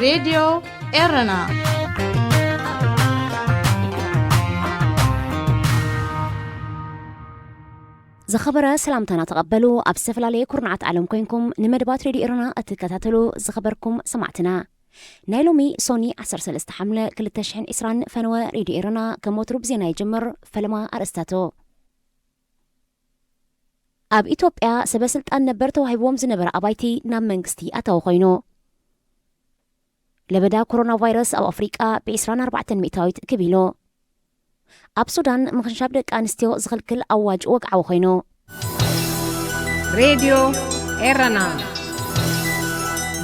ሬድዮ ኤረና። ዝኸበረ ሰላምታና ተቐበሉ። ኣብ ዝተፈላለየ ኩርናዓት ዓለም ኮይንኩም ንመደባት ሬድዮ ኤረና እትከታተሉ ዝኸበርኩም ሰማዕትና፣ ናይ ሎሚ ሶኒ ዓሰርተ ሰለስተ ሓምለ ክልተ ሽሕን ዕስራን ፈነወ ሬድዮ ኤረና ከም ወትሩ ብዜና ይጅምር። ፈለማ ኣርእስታቱ። ኣብ ኢትዮጵያ ሰበ ስልጣን ነበር ተዋሂብዎም ዝነበረ ኣባይቲ ናብ መንግስቲ ኣታዊ ኮይኑ። ለበዳ ኮሮና ቫይረስ ኣብ ኣፍሪቃ ብ ዕስራን ኣርባዕተን ሚእታዊት ክብ ኢሉ። ኣብ ሱዳን ምኽንሻብ ደቂ ኣንስትዮ ዝኽልክል ኣዋጅ ወግዓዊ ኮይኑ። ሬድዮ ኤረና፣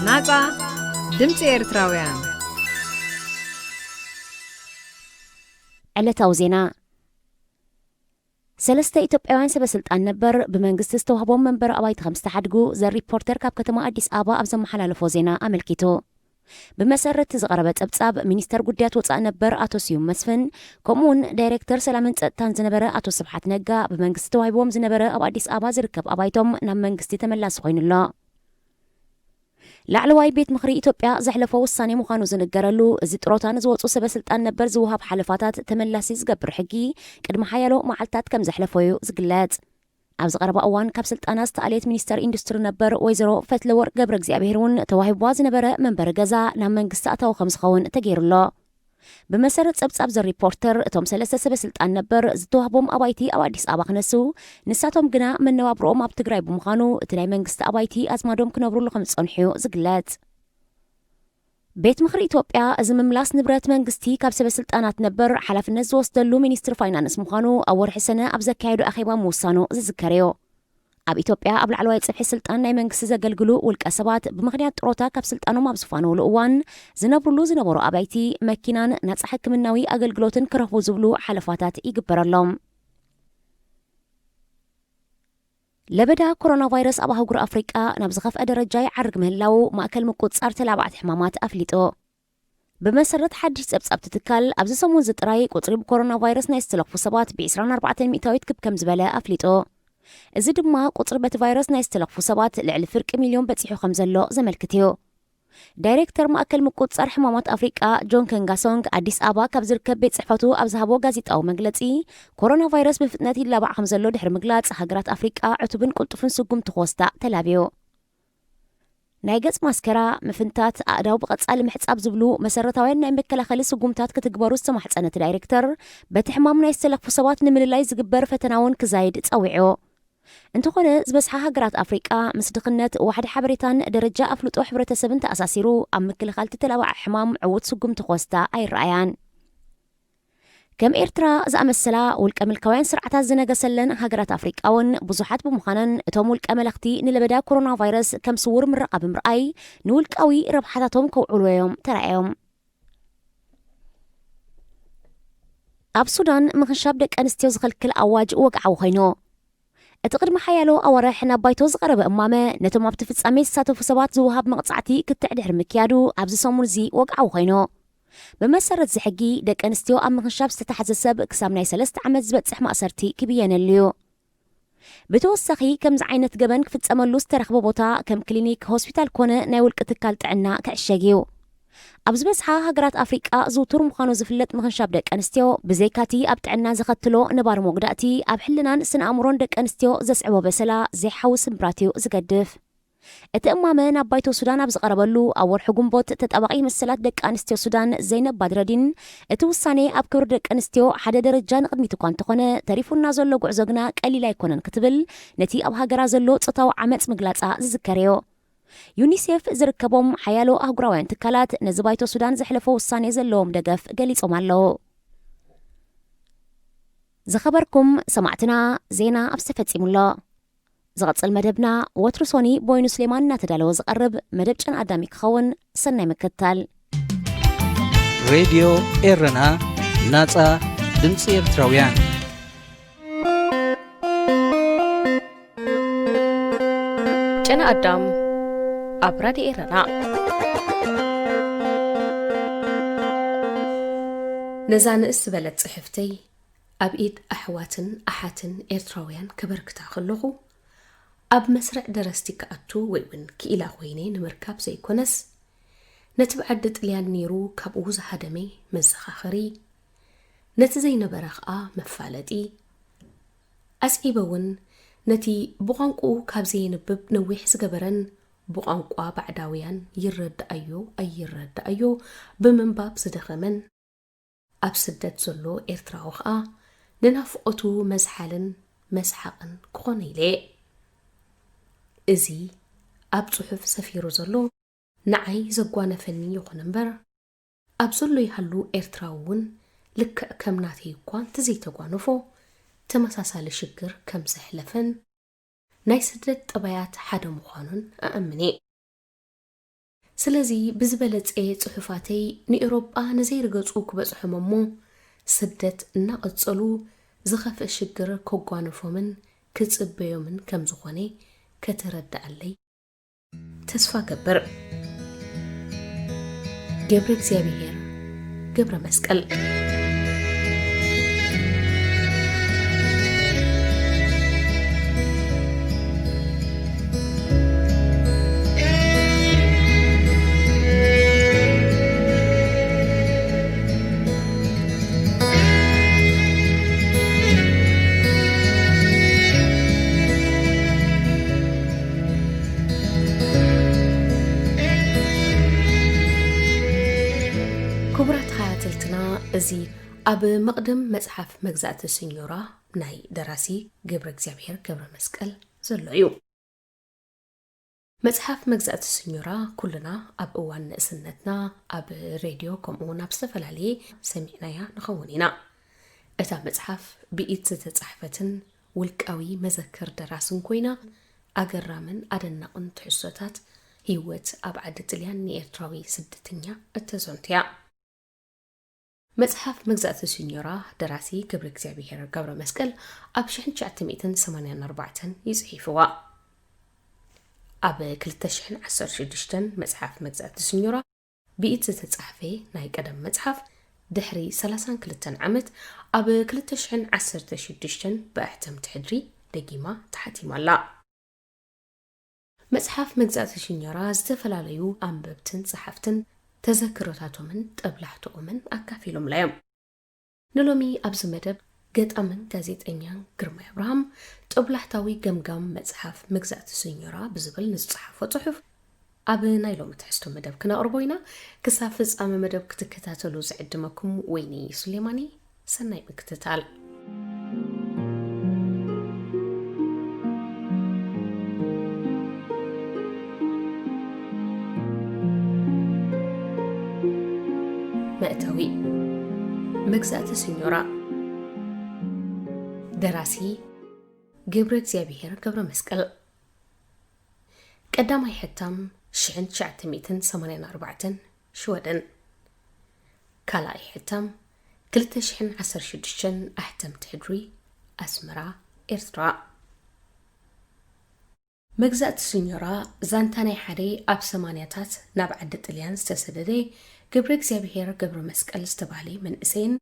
ናጻ ድምጺ ኤርትራውያን። ዕለታዊ ዜና። ሰለስተ ኢትዮጵያውያን ሰበ ስልጣን ነበር ብመንግስቲ ዝተዋህቦም መንበሪ ኣባይቲ ከም ዝተሓድጉ ዘ ሪፖርተር ካብ ከተማ ኣዲስ ኣበባ ኣብ ዘመሓላለፎ ዜና ኣመልኪቱ። ብመሰረት ዝቐረበ ጸብጻብ፣ ሚኒስተር ጉዳያት ወጻኢ ነበር ኣቶ ስዩም መስፍን፣ ከምኡውን ዳይሬክተር ሰላምን ጸጥታን ዝነበረ ኣቶ ስብሓት ነጋ ብመንግስቲ ተዋሂብዎም ዝነበረ ኣብ ኣዲስ ኣበባ ዝርከብ ኣባይቶም ናብ መንግስቲ ተመላሲ ኮይኑ ኣሎ። ላዕለዋይ ቤት ምኽሪ ኢትዮጵያ ዘሕለፎ ውሳኔ ምዃኑ ዝንገረሉ እዚ ጥሮታ ንዝወጹ ሰበ ስልጣን ነበር ዝወሃብ ሓለፋታት ተመላሲ ዝገብር ሕጊ ቅድሚ ሓያሎ መዓልታት ከም ዘሕለፎ እዩ ዝግለጽ። ኣብዚ ቀረባ እዋን ካብ ስልጣና ዝተኣልየት ሚኒስተር ኢንዱስትሪ ነበር ወይዘሮ ፈትለወርቅ ገብረ እግዚኣብሔር እውን ተዋሂብዋ ዝነበረ መንበሪ ገዛ ናብ መንግስቲ ኣታዊ ከም ዝኸውን ተገይሩ ኣሎ። ብመሰረት ጸብጻብ ዘ ሪፖርተር፣ እቶም ሰለስተ ሰበ ስልጣን ነበር ዝተዋህቦም ኣባይቲ ኣብ ኣዲስ ኣበባ ክነሱ፣ ንሳቶም ግና መነባብሮኦም ኣብ ትግራይ ብምዃኑ፣ እቲ ናይ መንግስቲ ኣባይቲ ኣዝማዶም ክነብሩሉ ከም ዝጸንሑ እዩ ዝግለጽ። ቤት ምኽሪ ኢትዮጵያ፣ እዚ ምምላስ ንብረት መንግስቲ ካብ ሰበ ስልጣናት ነበር ሓላፍነት ዝወስደሉ ሚኒስትሪ ፋይናንስ ምዃኑ ኣብ ወርሒ ሰነ ኣብ ዘካየዶ ኣኼባ ምውሳኑ ዝዝከር እዩ። ኣብ ኢትዮጵያ ኣብ ላዕለዋይ ጽፍሒ ስልጣን ናይ መንግስቲ ዘገልግሉ ውልቀ ሰባት ብምኽንያት ጥሮታ ካብ ስልጣኖም ኣብ ዝፋነውሉ እዋን ዝነብሩሉ ዝነበሩ ኣባይቲ፣ መኪናን ናጻ ሕክምናዊ ኣገልግሎትን ክረኽቡ ዝብሉ ሓለፋታት ይግበረሎም። ለበዳ ኮሮና ቫይረስ ኣብ ኣህጉር ኣፍሪቃ ናብ ዝኸፍአ ደረጃ ይዓርግ ምህላዉ ማእከል ምቁጽጻር ተላባዕቲ ሕማማት ኣፍሊጡ። ብመሰረት ሓድሽ ጸብጻብ እቲ ትካል፣ ኣብዚ ሰሙን እዚ ጥራይ ቁጽሪ ብኮሮና ቫይረስ ናይ ዝተለኽፉ ሰባት ብ ዕስራን ኣርባዕተን ሚእታዊት ክብ ከም ዝበለ ኣፍሊጡ። እዚ ድማ ቁጽሪ በቲ ቫይረስ ናይ ዝተለኽፉ ሰባት ልዕሊ ፍርቂ ሚልዮን በጺሑ ከም ዘሎ ዘመልክት እዩ። ዳይሬክተር ማእከል ምቁጽጻር ሕማማት ኣፍሪቃ ጆን ከንጋሶንግ ኣዲስ ኣበባ ካብ ዝርከብ ቤት ጽሕፈቱ ኣብ ዝሃቦ ጋዜጣዊ መግለጺ፣ ኮሮና ቫይረስ ብፍጥነት ይላባዕ ከም ዘሎ ድሕሪ ምግላጽ፣ ሃገራት ኣፍሪቃ ዕቱብን ቅልጡፍን ስጉምቲ ክወስዳ ተላብዩ። ናይ ገጽ ማስከራ፣ ምፍንታት፣ ኣእዳው ብቐጻሊ ምሕጻብ ዝብሉ መሰረታውያን ናይ መከላኸሊ ስጉምታት ክትግበሩ ዝተማሕጸነ እቲ ዳይሬክተር፣ በቲ ሕማም ናይ ዝተለኽፉ ሰባት ንምልላይ ዝግበር ፈተና እውን ክዛይድ ጸዊዑ። እንተኾነ፣ ዝበዝሓ ሃገራት ኣፍሪቃ ምስ ድኽነት፣ ዋሕዲ ሓበሬታን ደረጃ ኣፍልጦ ሕብረተሰብን ተኣሳሲሩ ኣብ ምክልኻል እቲ ተላባዒ ሕማም ዕዉት ስጉምቲ ክወስዳ ኣይረኣያን። ከም ኤርትራ ዝኣመሰላ ውልቀ ምልካውያን ስርዓታት ዝነገሰለን ሃገራት ኣፍሪቃ እውን ብዙሓት ብምዃነን፣ እቶም ውልቀ መለኽቲ ንለበዳ ኮሮና ቫይረስ ከም ስዉር ምረቓ ብምርኣይ፣ ንውልቃዊ ረብሓታቶም ከውዕልዎ እዮም ተራእዮም። ኣብ ሱዳን ምኽንሻብ ደቂ ኣንስትዮ ዝኸልክል ኣዋጅ ወግዓዊ ኮይኑ። እቲ ቅድሚ ሓያሎ ኣዋርሕ ናብ ባይቶ ዝቐረበ እማመ፣ ነቶም ኣብቲ ፍጻሜ ዝሳተፉ ሰባት ዝወሃብ መቕጻዕቲ ክትዕ ድሕሪ ምክያዱ፣ ኣብዚ ሰሙን እዚ ወግዓዊ ኮይኑ። ብመሰረት እዚ ሕጊ፣ ደቂ ኣንስትዮ ኣብ ምኽንሻብ ዝተታሕዘ ሰብ ክሳብ ናይ ሰለስተ ዓመት ዝበጽሕ ማእሰርቲ ክብየነሉ እዩ። ብተወሳኺ፣ ከምዚ ዓይነት ገበን ክፍጸመሉ ዝተረኽበ ቦታ ከም ክሊኒክ፣ ሆስፒታል ኮነ ናይ ውልቂ ትካል ጥዕና ክዕሸግ እዩ። ኣብ ዝበዝሓ ሃገራት ኣፍሪቃ ዝውቱር ምዃኑ ዝፍለጥ ምኽንሻብ ደቂ ኣንስትዮ፣ ብዘይካቲ ኣብ ጥዕና ዘኸትሎ ነባሪ መጉዳእቲ፣ ኣብ ሕልናን ስነ ኣእምሮን ደቂ ኣንስትዮ ዘስዕቦ በሰላ ዘይሓዊ ስምብራት እዩ ዝገድፍ። እቲ እማመ ናብ ባይቶ ሱዳን ኣብ ዝቐረበሉ፣ ኣብ ወርሒ ጉንቦት ተጣባቒ መሰላት ደቂ ኣንስትዮ ሱዳን ዘይነብ ባድረዲን፣ እቲ ውሳኔ ኣብ ክብሪ ደቂ ኣንስትዮ ሓደ ደረጃ ንቕድሚት እኳ እንተኾነ፣ ተሪፉና ዘሎ ጉዕዞ ግና ቀሊል ኣይኮነን ክትብል፣ ነቲ ኣብ ሃገራ ዘሎ ጾታዊ ዓመጽ ምግላጻ ዝዝከር እዩ። ዩኒሴፍ ዝርከቦም ሓያሎ ኣህጉራውያን ትካላት ነዚ ባይቶ ሱዳን ዘሕለፎ ውሳኔ ዘለዎም ደገፍ ገሊጾም ኣለዉ። ዝኸበርኩም ሰማዕትና፣ ዜና ኣብዚ ተፈጺሙ ኣሎ። ዝቐጽል መደብና ወትሩ ሶኒ በይኑ ስሌማን እናተዳለወ ዝቐርብ መደብ ጨና ኣዳም ክኸውን፣ ሰናይ ምክትታል። ሬድዮ ኤረና፣ ናጻ ድምጺ ኤርትራውያን። ጨና ኣዳም ኣብ ራድዮ ኤረና። ነዛ ንእስ ዝበለት ጽሕፍተይ ኣብ ኢድ ኣሕዋትን ኣሓትን ኤርትራውያን ከበርክታ ከለኹ፣ ኣብ መስርዕ ደረስቲ ክኣቱ ወይ እውን ክኢላ ኮይነ ንምርካብ ዘይኮነስ፣ ነቲ ብዓዲ ጥልያን ነይሩ ካብኡ ዝሃደመ መዘኻኸሪ፣ ነቲ ዘይነበረ ኸኣ መፋለጢ፣ ኣስዒበ እውን ነቲ ብቋንቋኡ ካብ ዘየንብብ ነዊሕ ዝገበረን ብቋንቋ ባዕዳውያን ይረድኣዮ ኣይረድኣዮ ብምንባብ ዝደኸመን ኣብ ስደት ዘሎ ኤርትራዊ ኸኣ ንናፍቖቱ መዝሓልን መስሓቕን ክኾን ኢለ። እዚ ኣብ ጽሑፍ ሰፊሩ ዘሎ ንዓይ ዘጓነፈኒ ይኹን እምበር፣ ኣብ ዘሎ ይሃሉ ኤርትራዊ እውን ልክዕ ከም ናተይ እኳ እንተዘይተጓነፎ፣ ተመሳሳሊ ሽግር ከም ዘሕለፈን ናይ ስደት ጠባያት ሓደ ምዃኑን እኣምን እየ። ስለዚ ብዝበለጸ ጽሑፋተይ ንኤውሮጳ ንዘይርገጹ ክበጽሖም እሞ፣ ስደት እናቐጸሉ ዝኸፍእ ሽግር ከጓንፎምን ክጽበዮምን ከም ዝኾነ ከተረድኣለይ ተስፋ ገብር። ገብረ እግዚኣብሔር ገብረ መስቀል። ክቡራት ተኸታተልትና፣ እዚ ኣብ መቕድም መጽሓፍ መግዛእቲ ስኞራ ናይ ደራሲ ገብረ እግዚኣብሔር ገብረ መስቀል ዘሎ እዩ። መጽሓፍ መግዛእቲ ስኞራ ኩልና ኣብ እዋን ንእስነትና ኣብ ሬድዮ ከምኡ እውን ኣብ ዝተፈላለየ ሰሚዕናያ ንኸውን ኢና። እታ መጽሓፍ ብኢድ ዝተጻሕፈትን ውልቃዊ መዘክር ደራስን ኮይና፣ ኣገራምን ኣደናቕን ትሕዝቶታት ህይወት ኣብ ዓዲ ጥልያን ንኤርትራዊ ስደተኛ እተዘንቱ እያ። መጽሓፍ መግዛእቲ ስኞራ ደራሲ ገብረ እግዚኣብሔር ገብረ መስቀል ኣብ ሽሕን ትሽዓተ ሚእትን ሰማንያን ኣርባዕተን እዩ ጽሒፍዋ። ኣብ ክልተ ሽሕን ዓሰርተ ሽዱሽተን መጽሓፍ መግዛእቲ ስኞራ ብኢድ ዝተጻሕፈ ናይ ቀደም መጽሓፍ ድሕሪ ሰላሳን ክልተን ዓመት ኣብ ክልተ ሽሕን ዓሰርተ ሽዱሽተን ብኣሕተምቲ ሕድሪ ደጊማ ተሓቲማ ኣላ። መጽሓፍ መግዛእቲ ሽኞራ ዝተፈላለዩ ኣንበብትን ጸሓፍትን ተዘክሮታቶምን ጠብላሕትኦምን ኣካፊሎምላ እዮም። ንሎሚ ኣብዚ መደብ ገጣምን ጋዜጠኛን ግርማይ ኣብርሃም ጦብላሕታዊ ገምጋም መጽሓፍ መግዛእቲ ስኞራ ብዝብል ንዝጸሓፎ ጽሑፍ ኣብ ናይ ሎሚ ትሕዝቶ መደብ ክነቕርቦ ኢና። ክሳብ ፍጻመ መደብ ክትከታተሉ ዝዕድመኩም ወይኒ ሱሌማኒ። ሰናይ ምክትታል። መእተዊ። መግዛእቲ ስኞራ። ደራሲ ገብረ እግዚኣብሔር ገብረ መስቀል። ቀዳማይ ሕታም ሽሕን ትሽዓተ ሚእትን ሰማንያን ኣርባዕተን ሽወደን። ካልኣይ ሕታም ክልተ ሽሕን ዓሰርተ ሽዱሽተን ኣሕተምቲ ሕድሪ ኣስመራ ኤርትራ። መግዛእቲ ስኞራ ዛንታ ናይ ሓደ ኣብ ሰማንያታት ናብ ዓዲ ጥልያን ዝተሰደደ ገብረ እግዚኣብሔር ገብረ መስቀል ዝተባህለ መንእሰይን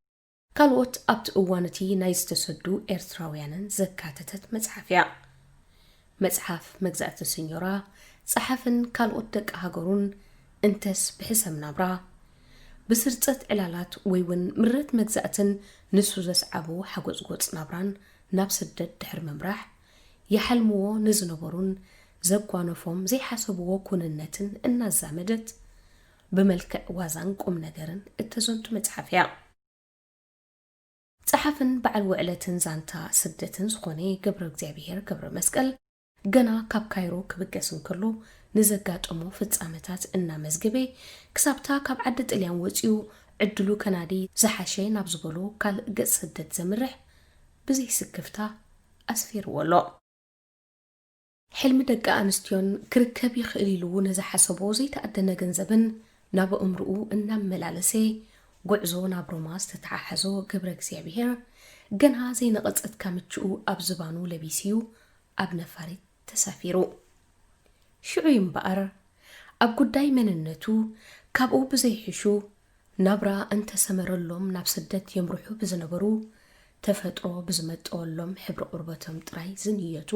ካልኦት ኣብቲ እዋን እቲ ናይ ዝተሰዱ ኤርትራውያንን ዘካተተት መጽሓፍ እያ። መጽሓፍ መግዛእቲ ስኞራ ጸሓፍን ካልኦት ደቂ ሃገሩን እንተስ ብሕሰም ናብራ፣ ብስርጸት ዕላላት ወይ እውን ምረት መግዛእትን ንሱ ዘስዓቦ ሓጎጽጎጽ ናብራን ናብ ስደት ድሕሪ ምምራሕ ይሓልምዎ ንዝነበሩን ዘጓነፎም ዘይሓሰብዎ ኩንነትን እናዛመደት ብመልክዕ ዋዛን ቁም ነገርን እተዘንቱ መጽሓፍ እያ። ጸሓፍን በዓል ውዕለትን ዛንታ ስደትን ዝኾነ ገብረ እግዚኣብሔር ገብረ መስቀል ገና ካብ ካይሮ ክብገስ እንከሎ ንዘጋጠሞ ፍጻመታት እናመዝገበ ክሳብታ ካብ ዓዲ ጥልያን ወጺኡ ዕድሉ ከናዲ ዝሓሸ ናብ ዝበሎ ካልእ ገጽ ስደት ዘምርሕ ብዘይስክፍታ ኣስፊርዎ ኣሎ። ሕልሚ ደቂ ኣንስትዮን ክርከብ ይኽእል ኢሉ ንዝሓሰቦ ዘይተኣደነ ገንዘብን ናብ ኣእምርኡ እናመላለሰ ጉዕዞ ናብ ሮማ ዝተተሓሓዞ ገብረ እግዚኣብሔር ገና ዘይነቐጸት ካምችኡ ኣብ ዝባኑ ለቢስዩ ኣብ ነፋሪት ተሳፊሩ። ሽዑ እምበኣር ኣብ ጉዳይ መንነቱ ካብኡ ብዘይሕሹ ናብራ እንተሰመረሎም ናብ ስደት የምርሑ ብዝነበሩ ተፈጥሮ ብዝመጠወሎም ሕብሪ ቁርበቶም ጥራይ ዝንየቱ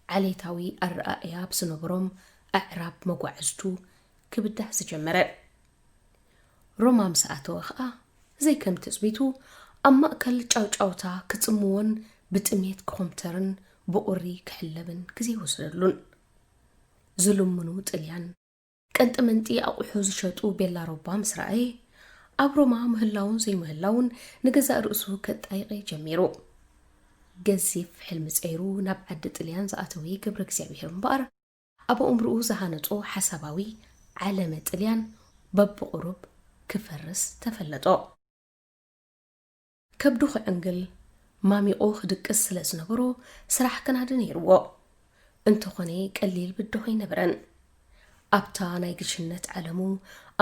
ዓሌታዊ ኣረኣእያ ብዝነበሮም ኣዕራብ መጓዕዝቱ ክብዳህ ዝጀመረ። ሮማ ምስ ኣተወ ኸኣ፣ ዘይከም ትጽቢቱ፣ ኣብ ማእከል ጫውጫውታ ክጽምዎን ብጥሜት ክኹምተርን ብቑሪ ክሕለብን ግዜ ኣይወሰደሉን። ዝልምኑ ጥልያን፣ ቀንጢ መንጢ ኣቑሑ ዝሸጡ ቤላ ሮባ ምስ ረኣየ፣ ኣብ ሮማ ምህላውን ዘይምህላውን ንገዛእ ርእሱ ከጣይቐ ጀሚሩ። ገዚፍ ሕልሚ ጸይሩ ናብ ዓዲ ጥልያን ዝኣተወ ገብረ እግዚኣብሔር እምበኣር፣ ኣብ ኣእምሮኡ ዝሃነጾ ሓሳባዊ ዓለመ ጥልያን በብቑሩብ ክፈርስ ተፈለጦ። ከብዱ ክዕንግል፣ ማሚቑ ክድቅስ ስለ ዝነበሮ፣ ስራሕ ክናዲ ነይርዎ። እንተኾነ፣ ቀሊል ብድሆ ኣይነበረን። ኣብታ ናይ ግሽነት ዓለሙ፣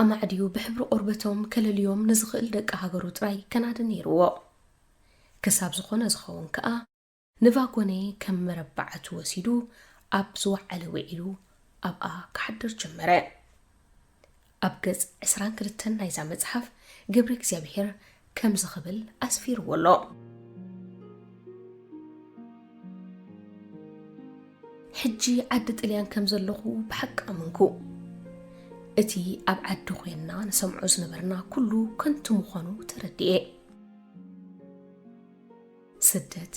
ኣማዕድዩ ብሕብሪ ቆርበቶም ከለልዮም ንዝኽእል ደቂ ሃገሩ ጥራይ ከናዲ ነይርዎ። ክሳብ ዝኾነ ዝኸውን ከኣ፣ ንቫጎነ ከም መረባዕቱ ወሲዱ፣ ኣብ ዝወዓለ ውዒሉ ኣብኣ ክሓድር ጀመረ። ኣብ ገጽ ዕስራን ክልተን ናይዛ መጽሓፍ፣ ገብረ እግዚኣብሔር ከምዚ ክብል ኣስፊርዎ ኣሎ። ሕጂ ዓዲ ጥልያን ከም ዘለኹ ብሓቂ ኣመንኩ። እቲ ኣብ ዓዲ ኮይንና ንሰምዖ ዝነበርና ኩሉ ከንቱ ምዃኑ ተረድኤ። ስደት፣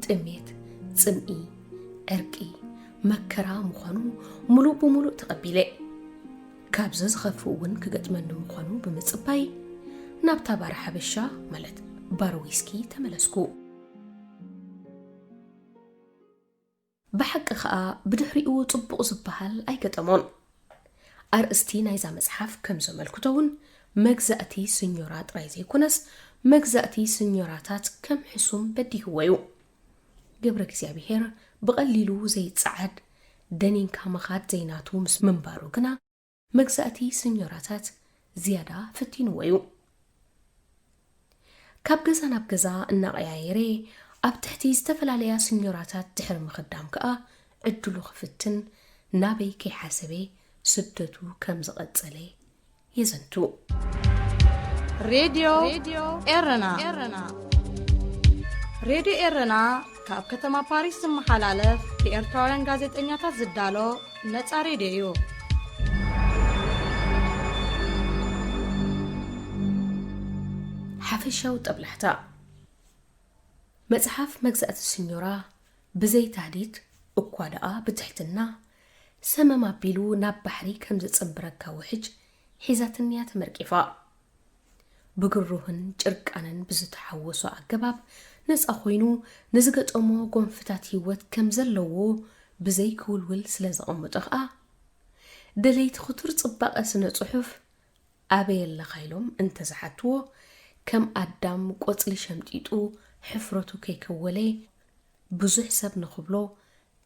ጥሜት፣ ጽምኢ፣ ዕርቂ፣ መከራ ምዃኑ ምሉእ ብምሉእ ተቐቢለ። ካብዚ ዝኸፍእ እውን ክገጥመኒ ምዃኑ ብምጽባይ፣ ናብታ ባር ሓበሻ፣ ማለት ባር ዊስኪ፣ ተመለስኩ። ብሓቂ ኸኣ፣ ብድሕሪኡ ጽቡቕ ዝበሃል ኣይገጠሞን። ኣርእስቲ ናይዛ መጽሓፍ ከም ዘመልክቶ እውን፣ መግዛእቲ ስኞራ ጥራይ ዘይኮነስ፣ መግዛእቲ ስኞራታት ከም ሕሱም በዲህዎ እዩ። ገብረ እግዚኣብሔር ብቐሊሉ ዘይጸዓድ፣ ደኒንካ ምኻድ ዘይናቱ ምስ ምንባሩ ግና፣ መግዛእቲ ስኞራታት ዝያዳ ፈቲንዎ እዩ። ካብ ገዛ ናብ ገዛ እናቐያየረ፣ ኣብ ትሕቲ ዝተፈላለያ ስኞራታት ድሕሪ ምኽዳም ከኣ፣ ዕድሉ ክፍትን ናበይ ከይሓሰበ ስደቱ ከም ዝቐጸለ የዘንቱ። ሬድዮ ኤረና። ሬድዮ ኤረና ካብ ከተማ ፓሪስ ዝመሓላለፍ ብኤርትራውያን ጋዜጠኛታት ዝዳሎ ነጻ ሬድዮ እዩ። ሓፈሻዊ ጠብላሕታ። መጽሓፍ መግዛእቲ ስኞራ ብዘይ ታህዲድ፣ እኳ ደኣ ብትሕትና፣ ሰመም ኣቢሉ ናብ ባሕሪ ከም ዝጽንብረካ ውሕጅ ሒዛትን'ያ ተመርቂፋ። ብግሩህን ጭርቃንን ብዝተሓወሶ ኣገባብ ነጻ ኮይኑ ንዝገጠሞ ጎንፍታት ህይወት ከም ዘለዎ ብዘይ ክውልውል ስለ ዘቐመጦ ኸኣ፣ ደለይቲ ክቱር ጽባቐ ስነ ጽሑፍ ኣበይ ኣለኻ ኢሎም እንተዝሓትዎ፣ ከም ኣዳም ቆጽሊ ሸምጢጡ ሕፍረቱ ከይከወለ፣ ብዙሕ ሰብ ንኽብሎ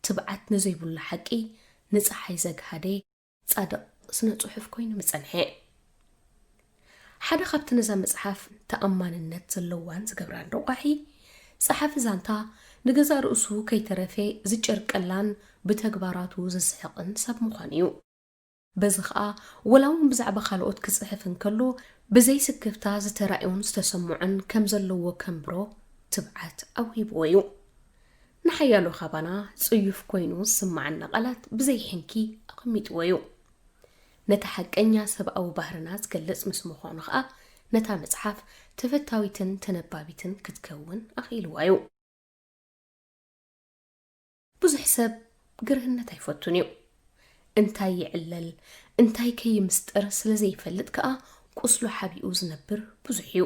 ትብዓት ንዘይብሉ ሓቂ ንጸሓይ ዘግሃደ ጻድቕ ስነ ጽሑፍ ኮይኑ ምጸንሐ። ሓደ ካብቲ ነዛ መጽሓፍ ተኣማንነት ዘለዋን ዝገብራን ረቋሒ፣ ጸሓፊ ዛንታ ንገዛእ ርእሱ ከይተረፈ ዝጨርቀላን ብተግባራቱ ዝስሕቕን ሰብ ምዃኑ እዩ። በዚ ኸኣ፣ ወላ እውን ብዛዕባ ካልኦት ክጽሕፍ እንከሎ፣ ብዘይ ስክፍታ ዝተራእዮን ዝተሰምዖን ከም ዘለዎ ከንብሮ ትብዓት ኣውሂብዎ እዩ። ንሓያሎ ካባና ጽዩፍ ኮይኑ ዝስምዓና ቃላት ብዘይ ሕንኪ ኣቐሚጥዎ እዩ። ነቲ ሓቀኛ ሰብኣዊ ባህርና ዝገልጽ ምስ ምዃኑ ኸኣ፣ ነታ መጽሓፍ ተፈታዊትን ተነባቢትን ክትከውን ኣኽኢልዋ እዩ። ብዙሕ ሰብ ግርህነት ኣይፈቱን እዩ። እንታይ ይዕለል፣ እንታይ ከይምስጥር ስለ ዘይፈልጥ ከኣ፣ ቁስሉ ሓቢኡ ዝነብር ብዙሕ እዩ።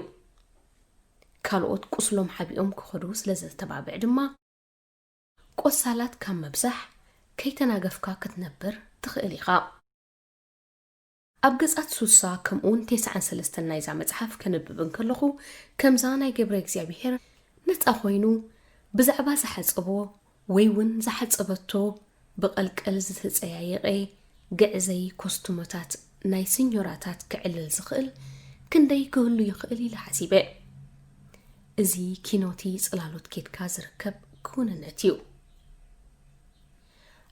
ካልኦት ቁስሎም ሓቢኦም ክኸዱ ስለ ዘተባብዕ ድማ፣ ቆሳላት ካብ ምብዛሕ ከይተናገፍካ ክትነብር ትኽእል ኢኻ። ኣብ ገጻት ሱሳ ከምኡውን ተስዓን ሰለስተን ናይዛ መጽሓፍ ከንብብ እንከለኹ፣ ከምዛ ናይ ገብረ እግዚኣብሔር ነጻ ኮይኑ ብዛዕባ ዝሓጸቦ ወይ እውን ዝሓጸበቶ ብቐልቀል ዝተጸያየቐ ግዕዘይ ኮስትሞታት ናይ ስኞራታት ክዕልል ዝኽእል ክንደይ ክህሉ ይኽእል ኢለ ሓሲበ። እዚ ኪኖቲ ጽላሎት ኬድካ ዝርከብ ክውንነት እዩ።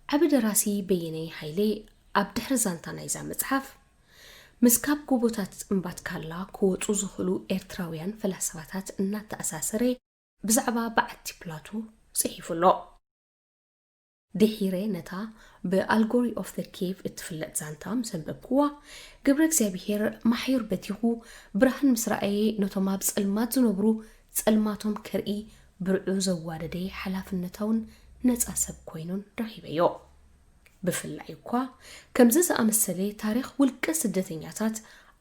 ዓቢ ደራሲ በየነ ሃይሌ ኣብ ድሕሪ ዛንታ ናይዛ መጽሓፍ፣ ምስ ካብ ጎቦታት እምባትካላ ክወጹ ዝኽእሉ ኤርትራውያን ፈላስፋታት እናተኣሳሰረ፣ ብዛዕባ በዓቲ ፕላቶ ጽሒፉ ኣሎ። ድሒረ ነታ ብ Allegory of the Cave እትፍለጥ ዛንታ ምስ ኣንበብክዋ፣ ገብረ እግዚኣብሔር ማሕዩር በቲኹ ብርሃን ምስ ረኣየ፣ ነቶም ኣብ ጸልማት ዝነብሩ ጸልማቶም ከርኢ ብርዑ ዘዋደደ ሓላፍነታውን ነጻ ሰብ ኮይኑን ረኺበዮ። ብፍላይ እኳ ከምዚ ዝኣመሰለ ታሪኽ ውልቀ ስደተኛታት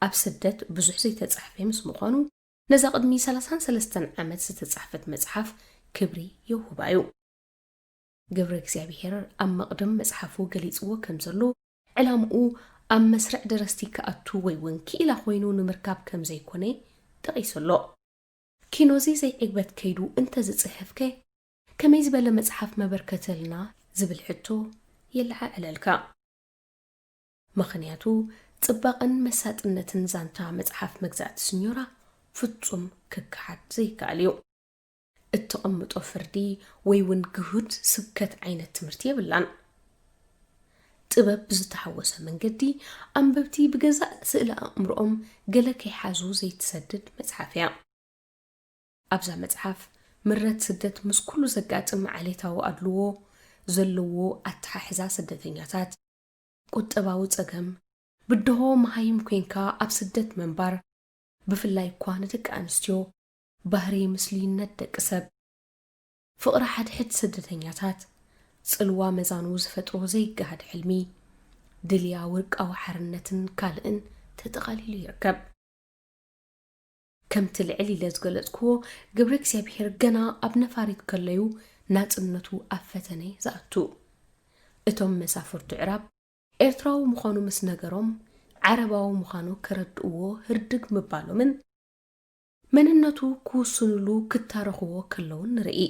ኣብ ስደት ብዙሕ ዘይተጻሕፈ ምስ ምዃኑ፣ ነዛ ቅድሚ ሰላሳን ሰለስተን ዓመት ዝተጻሕፈት መጽሓፍ ክብሪ የውህባ እዩ። ገብረ እግዚኣብሔር ኣብ መቕድም መጽሓፉ ገሊጽዎ ከም ዘሎ፣ ዕላምኡ ኣብ መስርዕ ደረስቲ ክኣቱ ወይ እውን ክኢላ ኮይኑ ንምርካብ ከም ዘይኮነ ጠቒሱ ኣሎ። ኪኖዚ ዘይዕግበት ከይዱ እንተ ዝጽሕፍከ፣ ከመይ ዝበለ መጽሓፍ መበርከተልና ዝብል ሕቶ የለዓዕለልካ። ምኽንያቱ፣ ጽባቐን መሳጥነትን ዛንታ መጽሓፍ መግዛእቲ ስኞራ ፍጹም ክከሓድ ዘይከኣል እዩ። እተቐምጦ ፍርዲ ወይ እውን ግሁድ ስብከት ዓይነት ትምህርቲ የብላን። ጥበብ ብዝተሓወሰ መንገዲ፣ ኣንበብቲ ብገዛእ ስእለ ኣእምሮኦም ገለ ከይሓዙ ዘይትሰድድ መጽሓፍ እያ። ኣብዛ መጽሓፍ፣ ምረት ስደት ምስ ኩሉ ዘጋጥም ዓሌታዊ ኣድልዎ፣ ዘለዎ ኣተሓሕዛ ስደተኛታት፣ ቁጠባዊ ጸገም፣ ብድሆ መሃይም ኮይንካ ኣብ ስደት ምንባር፣ ብፍላይ እኳ ንደቂ ኣንስትዮ፣ ባህሪ ምስሉይነት ደቂ ሰብ፣ ፍቕሪ ሓድሕድ ስደተኛታት፣ ጽልዋ መዛኑ ዝፈጥሮ ዘይገሃድ ሕልሚ፣ ድልያ ውልቃዊ ሓርነትን ካልእን ተጠቓሊሉ ይርከብ። ከምቲ ልዕል ኢለ ዝገለጽክዎ፣ ገብረ እግዚኣብሔር ገና ኣብ ነፋሪት ከለዩ ናጽነቱ ኣብ ፈተነ ዝኣቱ። እቶም መሳፍርቱ ዕራብ ኤርትራዊ ምዃኑ ምስ ነገሮም፣ ዓረባዊ ምዃኑ ከረድእዎ ህርድግ ምባሎምን፣ መንነቱ ክውስኑሉ ክታረኽዎ ከለውን ንርኢ።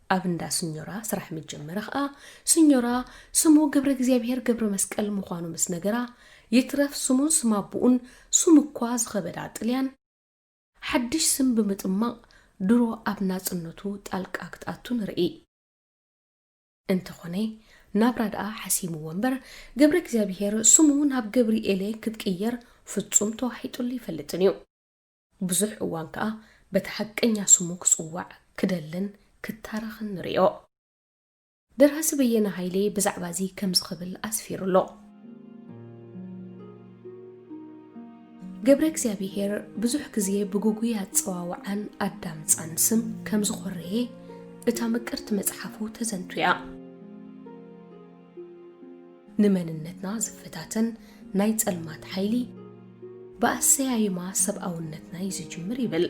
ኣብ እንዳ ስኞራ ስራሕ ምስ ጀመረ ኸኣ፣ ስኞራ ስሙ ገብረ እግዚኣብሔር ገብረ መስቀል ምዃኑ ምስ ነገራ፣ ይትረፍ ስሙን ስም ኣቦኡን ስሙ እኳ ዝኸበዳ ጥልያን፣ ሓድሽ ስም ብምጥማቕ ድሮ ኣብ ናጽነቱ ጣልቃ ክትኣቱ ንርኢ። እንተኾነ፣ ናብራ ደኣ ሓሲምዎ እምበር፣ ገብረ እግዚኣብሔር ስሙ ናብ ገብርኤለ ክትቅየር ፍጹም ተዋሒጡሉ ይፈልጥን እዩ። ብዙሕ እዋን ከኣ በቲ ሓቀኛ ስሙ ክጽዋዕ ክደልን ክታረኽን ንርእዮ። ደራሲ በየነ ሃይሌ ብዛዕባ እዚ ከምዚ ክብል ኣስፊሩ ኣሎ። ገብረ እግዚኣብሔር ብዙሕ ግዜ ብግጉይ ኣጸዋውዓን ኣዳምጻን ስም ከም ዝኾረየ እታ ምቅርቲ መጽሓፉ ተዘንቱ እያ። ንመንነትና ዝፈታተን ናይ ጸልማት ሓይሊ ብኣሰያይማ ሰብኣውነትና እዩ ዝጅምር ይብል።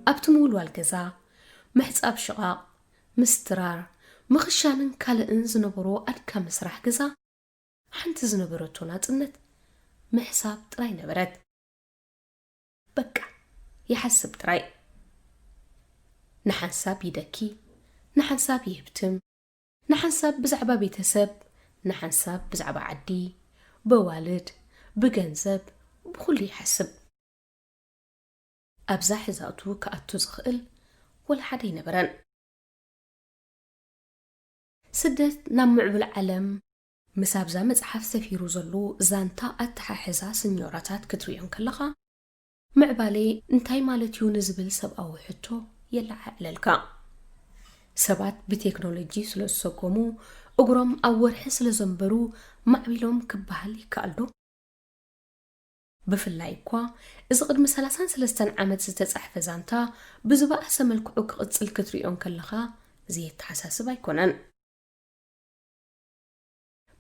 ኣብቲ ምውልዋል ገዛ፣ ምሕጻብ ሽቓቕ፣ ምስትራር፣ ምኽሻንን ካልእን ዝነበሮ ኣድካሚ ስራሕ ገዛ፣ ሓንቲ ዝነበረቶ ናጽነት ምሕሳብ ጥራይ ነበረት። በቃ፣ ይሓስብ ጥራይ። ንሓንሳብ ይደኪ፣ ንሓንሳብ ይህብትም፣ ንሓንሳብ ብዛዕባ ቤተሰብ፣ ንሓንሳብ ብዛዕባ ዓዲ፣ በዋልድ፣ ብገንዘብ፣ ብኹሉ ይሓስብ። ኣብዛ ሕዛእቱ ክኣቱ ዝኽእል ወላ ሓደ ኣይነበረን። ስደት ናብ ምዕቡል ዓለም፣ ምስ ኣብዛ መጽሓፍ ሰፊሩ ዘሎ ዛንታ ኣተሓሕዛ ስኞራታት ክትርእዮ እንከለኻ፣ ምዕባሌ እንታይ ማለት እዩ ንዝብል ሰብኣዊ ሕቶ የለዓዕለልካ። ሰባት ብቴክኖሎጂ ስለ ዝሰጎሙ፣ እግሮም ኣብ ወርሒ ስለ ዘንበሩ ማዕቢሎም ክበሃል ይከኣል ዶ? ብፍላይ እኳ፣ እዚ ቅድሚ ሰላሳን ሰለስተን ዓመት ዝተጻሕፈ ዛንታ ብዝበኣሰ መልክዑ ክቕጽል ክትርእዮ እንከለኻ፣ ዘየተሓሳስብ ኣይኮነን።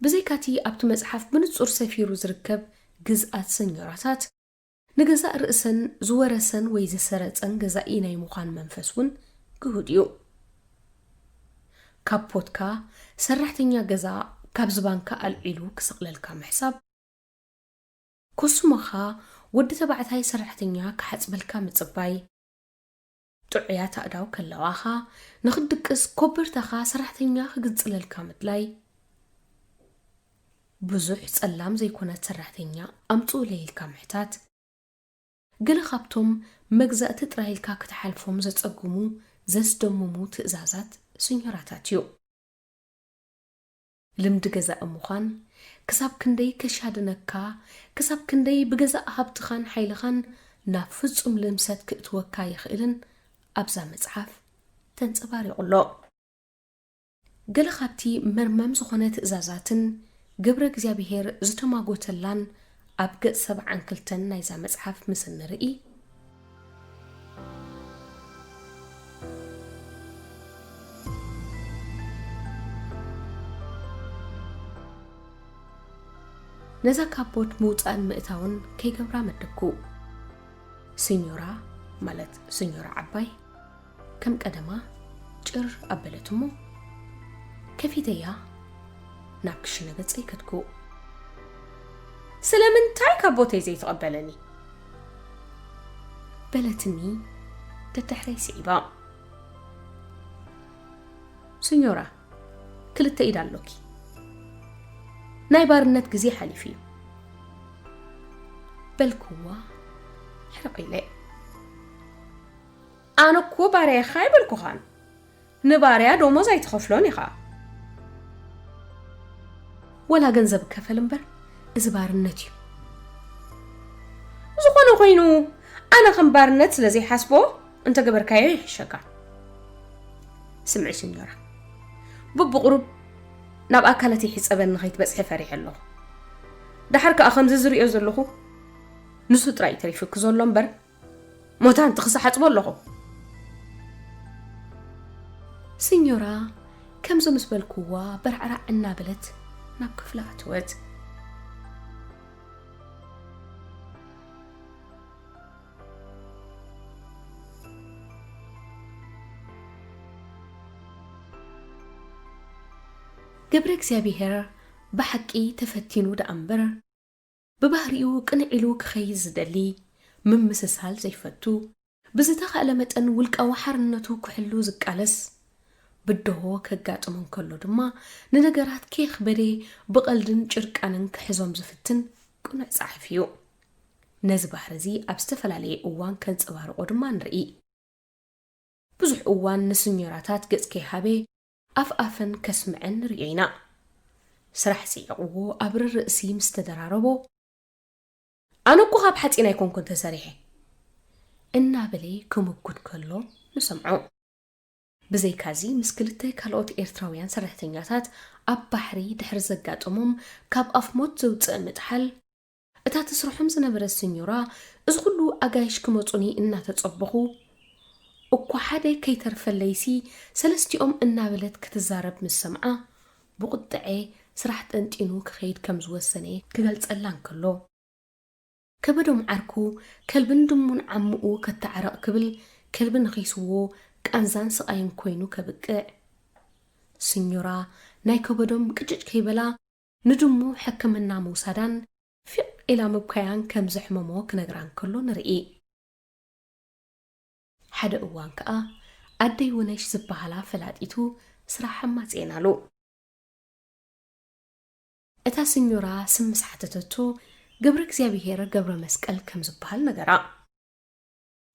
ብዘይካቲ ኣብቲ መጽሓፍ ብንጹር ሰፊሩ ዝርከብ ግዝኣት ሰኞራታት፣ ንገዛእ ርእሰን ዝወረሰን ወይ ዝሰረጸን ገዛኢ ናይ ምዃን መንፈስ እውን ግሁድ እዩ። ካፖትካ ሰራሕተኛ ገዛ ካብ ዝባንካ ኣልዒሉ ክሰቕለልካ ምሕሳብ፣ ኮስሞኻ ወዲ ተባዕታይ ሰራሕተኛ ክሓጽበልካ ምጽባይ፣ ጥዑያት ኣእዳው ከለዋኻ ንኽትድቅስ ኮበርታኻ ሰራሕተኛ ክግንጽለልካ ምድላይ፣ ብዙሕ ጸላም ዘይኮነት ሰራሕተኛ ኣምጽኡለይ ኢልካ ምሕታት፣ ገለ ካብቶም መግዛእቲ ጥራይ ኢልካ ክትሓልፎም ዘጸግሙ፣ ዘስደምሙ ትእዛዛት ስኞራታት እዩ። ልምዲ ገዛኢ ምዃን፣ ክሳብ ክንደይ ከሻድነካ፣ ክሳብ ክንደይ ብገዛእ ሃብትኻን ሓይልኻን ናብ ፍጹም ልምሰት ክእትወካ ይኽእልን ኣብዛ መጽሓፍ ተንጸባሪቑ ኣሎ። ገለ ካብቲ መርመም ዝኾነ ትእዛዛትን ግብረ እግዚኣብሔር ዝተማጎተላን ኣብ ገጽ ሰብዓን ክልተን ናይዛ መጽሓፍ ምስ እንርኢ፣ ነዛ ካቦት ምውጻእን ምእታውን ከይገብራ መደብኩ። ስኞራ፣ ማለት ስኞራ ዓባይ፣ ከም ቀደማ ጭር ኣበለት እሞ፣ ከፊተያ ናብ ክሽነ ገጸይ ከድኩ። "ስለምንታይ ካብ ቦተይ ዘይትቐበለኒ?" በለትኒ ደድሕረይ ስዒባ። "ስኞራ፣ ክልተ ኢድ ኣሎኪ። ናይ ባርነት ግዜ ሓሊፉ እዩ" በልክዋ ሕርቕ ኢለ። "ኣነ እኮ ባርያ ኢኻ ኣይበልኩኻን። ንባርያ ደሞዝ ኣይትኸፍሎን ኢኻ። ወላ ገንዘብ እከፈል እምበር፣ እዚ ባርነት እዩ። ዝኾነ ኮይኑ፣ ኣነ ከም ባርነት ስለ ዘይሓስቦ፣ እንተገበርካዮ ይሕሸካ። ስምዒ ስኞራ፣ ብብቑሩብ ናብ ኣካላት ይሕጸበኒ ከይትበጽሒ ፈሪሐ ኣለኹ። ደሓር ከኣ ከምዚ ዝርእዮ ዘለኹ፣ ንሱ ጥራይ እዩ ተሪፉኪ ዘሎ እምበር፣ ሞታንቲ ክሳሓጽቦ ኣለኹ።" ስኞራ ከምዚ ምስ በልክዋ በርዕራዕ እናበለት ናብ ክፍላ ኣተወት። ገብረ እግዚኣብሔር ብሓቂ ተፈቲኑ ደኣ እምበር፣ ብባህሪኡ ቅንዕ ኢሉ ክኸይድ ዝደሊ፣ ምምስሳል ዘይፈቱ፣ ብዝተኻእለ መጠን ውልቃዊ ሓርነቱ ክሕሉ ዝቃለስ፣ ብድሆ ከጋጥሞ እንከሎ ድማ ንነገራት ኬኽ በሌ ብቐልድን ጭርቃንን ክሕዞም ዝፍትን ቅኑዕ ጸሓፊ እዩ። ነዚ ባህሪ እዚ ኣብ ዝተፈላለየ እዋን ከንጸባርቖ ድማ ንርኢ። ብዙሕ እዋን ንስኞራታት ገጽ ከይሃበ ኣፍ ኣፈን ከስምዐን ንርእዮ ኢና። ስራሕ ጽዒቕዎ ኣብ ርርእሲ ምስ ተደራረቦ፣ "ኣነ እኮ ካብ ሓጺን ኣይኮንኩን ተሰሪሐ" እናበለ ክምጉት ከሎ ንሰምዖ። ብዘይካዚ ምስ ክልተ ካልኦት ኤርትራውያን ሰራሕተኛታት ኣብ ባሕሪ ድሕሪ ዘጋጠሞም ካብ ኣፍ ሞት ዘውጽእ ምጥሓል፣ እታ ትስርሖም ዝነበረት ስኞራ፣ እዚ ኩሉ ኣጋይሽ ክመጹኒ እናተጸበኹ፣ እኳ ሓደ ከይተርፈለይሲ ሰለስቲኦም እናበለት ክትዛረብ ምስ ሰምዓ፣ ብቁጥዐ ስራሕ ጠንጢኑ ክኸይድ ከም ዝወሰነ ክገልጸላ እንከሎ፣ ከበዶም ዓርኩ ከልብን ድሙን ዓምኡ ከተዓርቕ ክብል ከልቢ ነኺስዎ ቃንዛን ስቓይን ኮይኑ ከብቅዕ፣ ስኞራ ናይ ከበዶም ቅጭጭ ከይበላ ንድሙ ሕክምና ምውሳዳን ፊቕ ኢላ ምብካያን ከም ዘሕመሞ ክነግራ እንከሎ ንርኢ። ሓደ እዋን ከኣ ኣደይ ውነሽ ዝበሃላ ፈላጢቱ ስራሕ ኣማጽኤናሉ። እታ ስኞራ ስም ምስ ሓተተቶ፣ ገብረ እግዚኣብሔር ገብረ መስቀል ከም ዝበሃል ነገራ።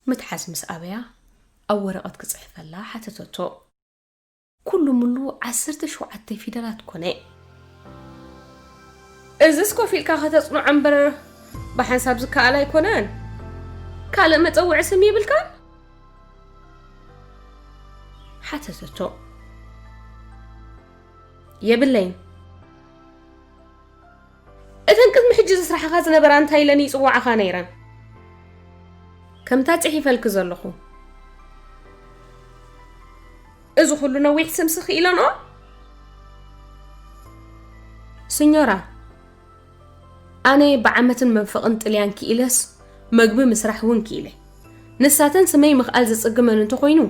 ምትሓዝ ምስ ኣበያ፣ ኣብ ወረቐት ክጽሕፈላ ሓተተቶ። ኩሉ ምሉ ዓሰርተ ሸውዓተ ፊደላት ኮነ። "እዝስ ኮፍ ኢልካ ከተጽንዖ እምበር ብሓንሳብ ዝከኣል ኣይኮነን። ካልእ መጸውዒ ስም የብልካን?" ሓተተቶ። "የብለይን። እተን ቅድሚ ሕጂ ዘስራሕኻ ዝነበራ እንታይ ኢለን ይጽውዓኻ ነይረን? ከምታ ጽሒፈልኪ ዘለኹ። እዚ ኩሉ ነዊሕ ስምሲ ክኢለንኦ?" "ስኞራ፣ ኣነ ብዓመትን መንፈቕን ጥልያን ክኢለስ፣ መግቢ ምስራሕ እውን ክኢለ። ንሳተን ስመይ ምኽኣል ዝጽግመን እንተኾይኑ፣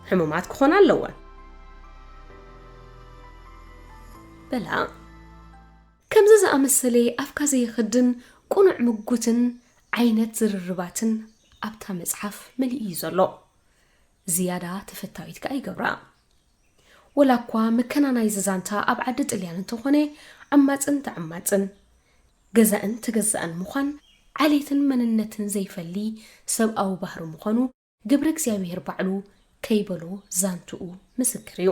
ሕሙማት ክኾና ኣለወን" በላ። ከምዚ ዝኣመሰለ ኣፍካ ዘይኽድን ቅኑዕ ምጉትን ዓይነት ዝርርባትን ኣብታ መጽሓፍ መሊኡ እዩ ዘሎ። ዝያዳ ተፈታዊት ከኣ ይገብራ። ወላ እኳ መከናናይዚ ዛንታ ኣብ ዓዲ ጥልያን እንተኾነ፣ ዓማጽን ተዓማጽን፣ ገዛእን ተገዛእን ምዃን ዓሌትን መንነትን ዘይፈሊ ሰብኣዊ ባህሪ ምዃኑ ገብረ እግዚኣብሔር ባዕሉ ከይበሎ ዛንትኡ ምስክር እዩ።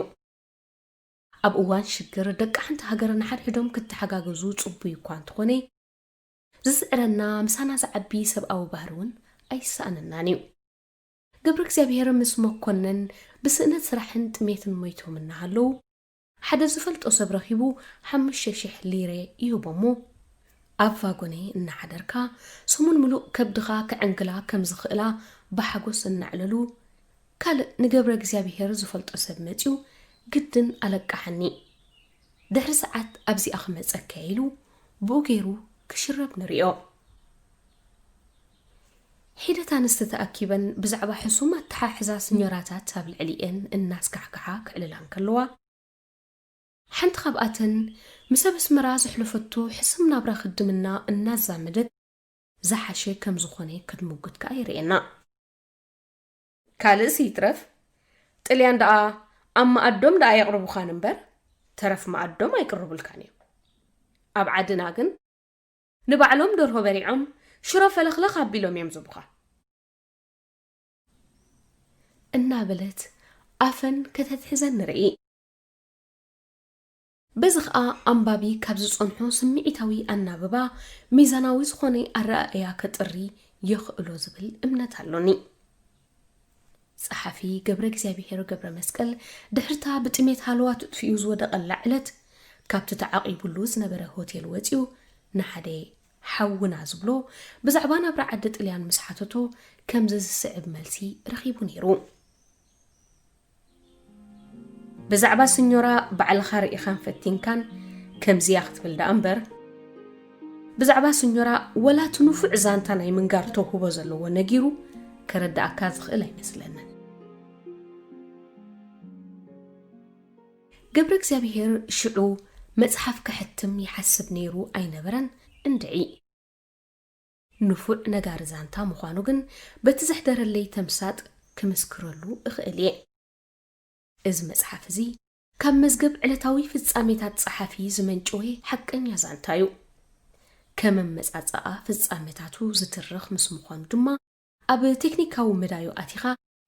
ኣብ እዋን ሽግር ደቂ ሓንቲ ሃገር ንሓድሕዶም ክተሓጋገዙ ጽቡይ እኳ እንተኾነ፣ ዝስዕረና ምሳና ዝዓቢ ሰብኣዊ ባህሪ እውን ኣይሰኣነናን እዩ። ገብረ እግዚኣብሔር ምስ መኮነን ብስእነት ስራሕን ጥሜትን ሞይቶም እናሃለዉ፣ ሓደ ዝፈልጦ ሰብ ረኺቡ ሓሙሽተ ሽሕ ሊረ ይህቦ እሞ፣ ኣብ ቫጎነ እናሓደርካ ሰሙን ምሉእ ከብድኻ ክዕንግላ ከም ዝኽእላ ብሓጎስ እናዕለሉ፣ ካልእ ንገብረ እግዚኣብሔር ዝፈልጦ ሰብ መጺኡ ግድን ኣለቃሓኒ። ድሕሪ ሰዓት ኣብዚኣ ክመጸካ ኢሉ ብኡ ገይሩ ክሽረብ ንርእዮ። ሒደት ኣንስቲ ተኣኪበን ብዛዕባ ሕሱም ኣተሓሕዛ ስኞራታት ኣብ ልዕሊኤን እናስካሕክሓ ክዕልላ እንከለዋ፣ ሓንቲ ካብኣተን ምስ ኣብ ኣስመራ ዘሕለፈቶ ሕሱም ናብራ ክድምና እናዛመደት ዝሓሸ ከም ዝኾነ ክትምጉት ከኣ ይርእየና። ካልእስ ይትረፍ፣ ጥልያን ደኣ ኣብ መኣዶም ደኣ የቕርቡኻን እምበር፣ ተረፍ መኣዶም ኣይቅርቡልካን እዮም። ኣብ ዓድና ግን ንባዕሎም ደርሆ በሊዖም ሽሮ ፈለኽለኽ ኣቢሎም እዮም ዝህቡኻ። እናበለት ኣፈን ከተትሕዘን ንርኢ። በዚ ኸኣ ኣንባቢ ካብ ዝጸንሖ ስምዒታዊ ኣናብባ ሚዛናዊ ዝኾነ ኣረኣእያ ከጥሪ የኽእሎ ዝብል እምነት ኣሎኒ። ጸሓፊ ገብረ እግዚኣብሔር ገብረ መስቀል ድሕርታ ብጥሜት ሃለዋ ትጥፊኡ ዝወደቐላ ዕለት፣ ካብቲ ተዓቒቡሉ ዝነበረ ሆቴል ወጺኡ ንሓደ ሓውና ዝብሎ ብዛዕባ ናብራ ዓዲ ጥልያን ምስ ሓተቶ፣ ከምዚ ዝስዕብ መልሲ ረኺቡ ነይሩ። ብዛዕባ ስኞራ ባዕልኻ ርኢኻን ፈቲንካን ከምዚያ ክትብል ደኣ እምበር፣ ብዛዕባ ስኞራ ወላ እቲ ንፉዕ ዛንታ ናይ ምንጋር ተውህቦ ዘለዎ ነጊሩ ከረድኣካ ዝኽእል ኣይመስለንን። ገብረ እግዚኣብሔር ሽዑ መጽሓፍ ከሕትም ይሓስብ ነይሩ ኣይነበረን እንድዒ። ንፉዕ ነጋሪ ዛንታ ምዃኑ ግን በቲ ዘሕደረለይ ተምሳጥ ክምስክረሉ እኽእል እየ። እዚ መጽሓፍ እዚ ካብ መዝገብ ዕለታዊ ፍጻሜታት ጸሓፊ ዝመንጨወ ሓቀኛ ዛንታ እዩ። ከም ኣመጻጽኣ ፍጻሜታቱ ዝትርኽ ምስ ምዃኑ ድማ፣ ኣብ ቴክኒካዊ መዳዩ ኣቲኻ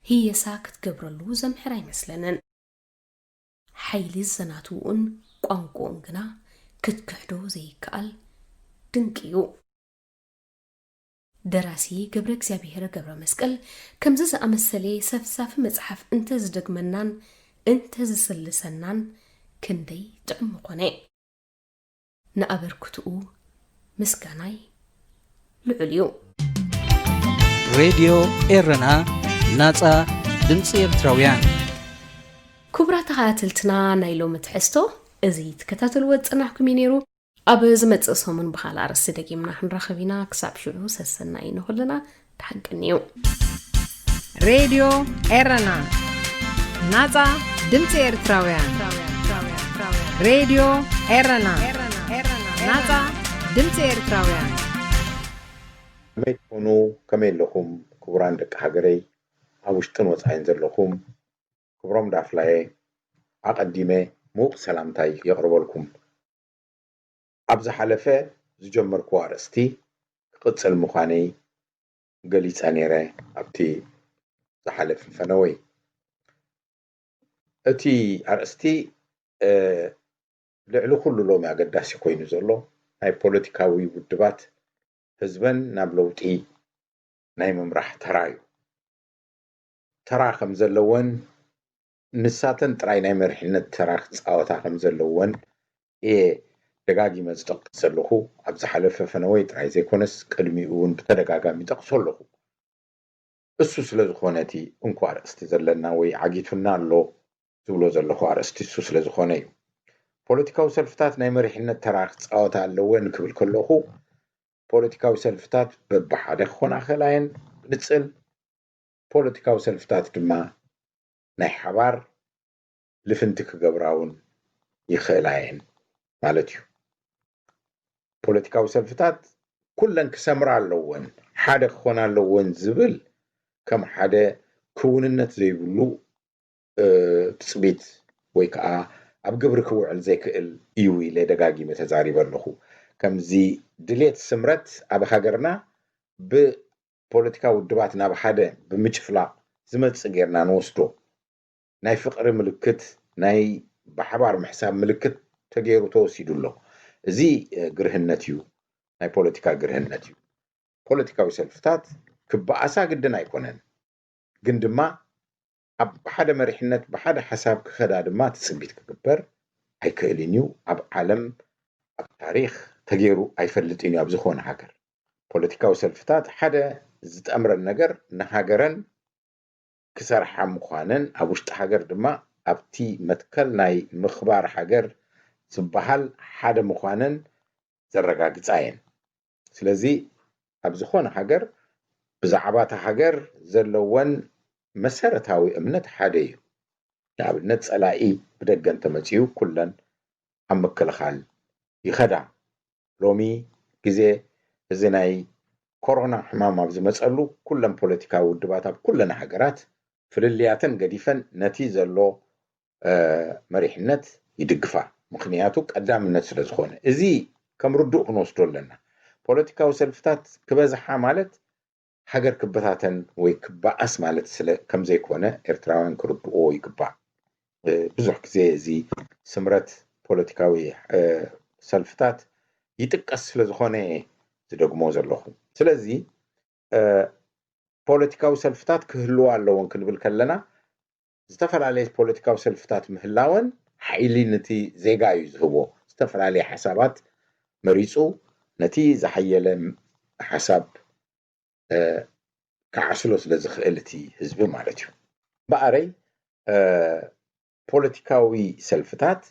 ህየሳ ክትገብረሉ ዘምሕር ኣይመስለንን። ሓይሊ ዘናትውኡን ቋንቋኡን ግና ክትክሕዶ ዘይከኣል ድንቂ እዩ። ደራሲ ገብረ እግዚኣብሔር ገብረ መስቀል ከምዚ ዝኣመሰለ ሰፍሳፊ መጽሓፍ እንተዝደግመናን እንተዝስልሰናን ክንደይ ጥዑም ምኾነ። ንኣበርክትኡ ምስጋናይ ልዑል እዩ። ሬድዮ ኤረና፣ ናጻ ድምጺ ኤርትራውያን። ክቡራት ተኸታተልትና፣ ናይ ሎሚ ትሕዝቶ እዚ ትከታተልዎ ዝጸናሕኩም እዩ ነይሩ። ኣብ ዝመጽእ ሰሙን ብኻልእ ኣርእስቲ ደጊምና ክንራኸብ ኢና። ክሳብ ሽዑ ሰሰናዩ ንኹልና። ደሓን ቅንዩ። ሬድዮ ኤረና፣ ናጻ ድምጺ ኤርትራውያን። ሬድዮ ኤረና፣ ናጻ ድምጺ ኤርትራውያን። ከመይ ትኾኑ? ከመይ ኣለኹም? ክቡራን ደቂ ሃገረይ፣ ኣብ ውሽጥን ወጻኢን ዘለኹም፣ ክብሮም ዳፍላየ ኣቐዲመ ምዉቕ ሰላምታይ የቕርበልኩም። ኣብ ዝሓለፈ ዝጀመርክዎ ኣርእስቲ ክቕጽል ምዃነይ ገሊጸ ነይረ ኣብቲ ዝሓለፈ ፈነወይ። እቲ ኣርእስቲ፣ እ፣ ልዕሊ ኩሉ ሎሚ ኣገዳሲ ኮይኑ ዘሎ ናይ ፖለቲካዊ ውድባት ህዝበን ናብ ለውጢ ናይ ምምራሕ ተራ እዩ። ተራ ከም ዘለወን፣ ንሳተን ጥራይ ናይ መሪሕነት ተራ ክጻወታ ከም ዘለወን እየ ደጋጊመ ዝጠቅስ ዘለኹ። ኣብ ዝሓለፈ ፈነወይ ጥራይ ዘይኮነስ፣ ቅድሚኡ እውን ብተደጋጋሚ ይጠቅሶ ኣለኹ። እሱ ስለ ዝኾነ፣ እቲ እንኮ ኣርእስቲ ዘለና ወይ ዓጊቱና ኣሎ ዝብሎ ዘለኹ ኣርእስቲ እሱ ስለ ዝኾነ እዩ። ፖለቲካዊ ሰልፍታት ናይ መሪሕነት ተራ ክጻወታ ኣለወን ክብል ከለኹ፣ ፖለቲካዊ ሰልፍታት በብሓደ ክኾና ይኽእላ እየን፣ ብንጽል። ፖለቲካዊ ሰልፍታት ድማ ናይ ሓባር ልፍንቲ ክገብራ እውን ይኽእላ እየን ማለት እዩ። ፖለቲካዊ ሰልፍታት ኩለን ክሰምራ ኣለወን፣ ሓደ ክኾና ኣለወን ዝብል ከም ሓደ ክውንነት ዘይብሉ፣ እ፣ ትጽቢት ወይ ከዓ ኣብ ግብሪ ክውዕል ዘይክእል እዩ ኢለ ደጋጊመ ተዛሪበ ኣለኹ። ከምዚ ድሌት ስምረት ኣብ ሃገርና ብፖለቲካ ውድባት ናብ ሓደ ብምጭፍላቕ ዝመጽእ ጌርና ንወስዶ። ናይ ፍቕሪ ምልክት፣ ናይ ብሓባር ምሕሳብ ምልክት ተገይሩ ተወሲዱ ኣሎ። እዚ ግርህነት እዩ፣ ናይ ፖለቲካ ግርህነት እዩ። ፖለቲካዊ ሰልፍታት ክበኣሳ ግድን ኣይኮነን፣ ግን ድማ ኣብ ሓደ መሪሕነት ብሓደ ሓሳብ ክኸዳ ድማ ትፅቢት ክግበር ኣይክእልን እዩ። ኣብ ዓለም ኣብ ታሪክ ተገይሩ ኣይፈልጥን እዩ። ኣብ ዝኾነ ሃገር ፖለቲካዊ ሰልፍታት ሓደ ዝጠምረን ነገር ንሃገረን ክሰርሓ ምዃነን ኣብ ውሽጢ ሃገር ድማ ኣብቲ መትከል ናይ ምኽባር ሃገር ዝበሃል ሓደ ምዃነን ዘረጋግፃ እየን። ስለዚ ኣብ ዝኾነ ሃገር ብዛዕባ እታ ሃገር ዘለወን መሰረታዊ እምነት ሓደ እዩ። ንኣብነት ፀላኢ ብደገ እንተመፂኡ ኩለን ኣብ ምክልኻል ይኸዳ። ሎሚ ግዜ እዚ ናይ ኮሮና ሕማም ኣብ ዝመፀሉ ኩለን ፖለቲካዊ ውድባት ኣብ ኩለን ሃገራት ፍልልያተን ገዲፈን ነቲ ዘሎ መሪሕነት ይድግፋ። ምክንያቱ ቀዳምነት ስለ ዝኾነ፣ እዚ ከም ርዱእ ክንወስዶ ኣለና። ፖለቲካዊ ሰልፍታት ክበዝሓ ማለት ሃገር ክበታተን ወይ ክበኣስ ማለት ስለ ከም ዘይኮነ ኤርትራውያን ክርድእዎ ይግባእ። ብዙሕ ግዜ እዚ ስምረት ፖለቲካዊ ሰልፍታት ይጥቀስ ስለ ዝኾነ ዝደግሞ ዘለኹ። ስለዚ ፖለቲካዊ ሰልፍታት ክህልዋ ኣለዎን ክንብል ከለና ዝተፈላለየ ፖለቲካዊ ሰልፍታት ምህላወን ሓይሊ ነቲ ዜጋ እዩ ዝህቦ። ዝተፈላለየ ሓሳባት መሪፁ ነቲ ዝሓየለ ሓሳብ ክዓስሎ ስለ ዝኽእል እቲ ህዝቢ ማለት እዩ። በኣረይ ፖለቲካዊ ሰልፍታት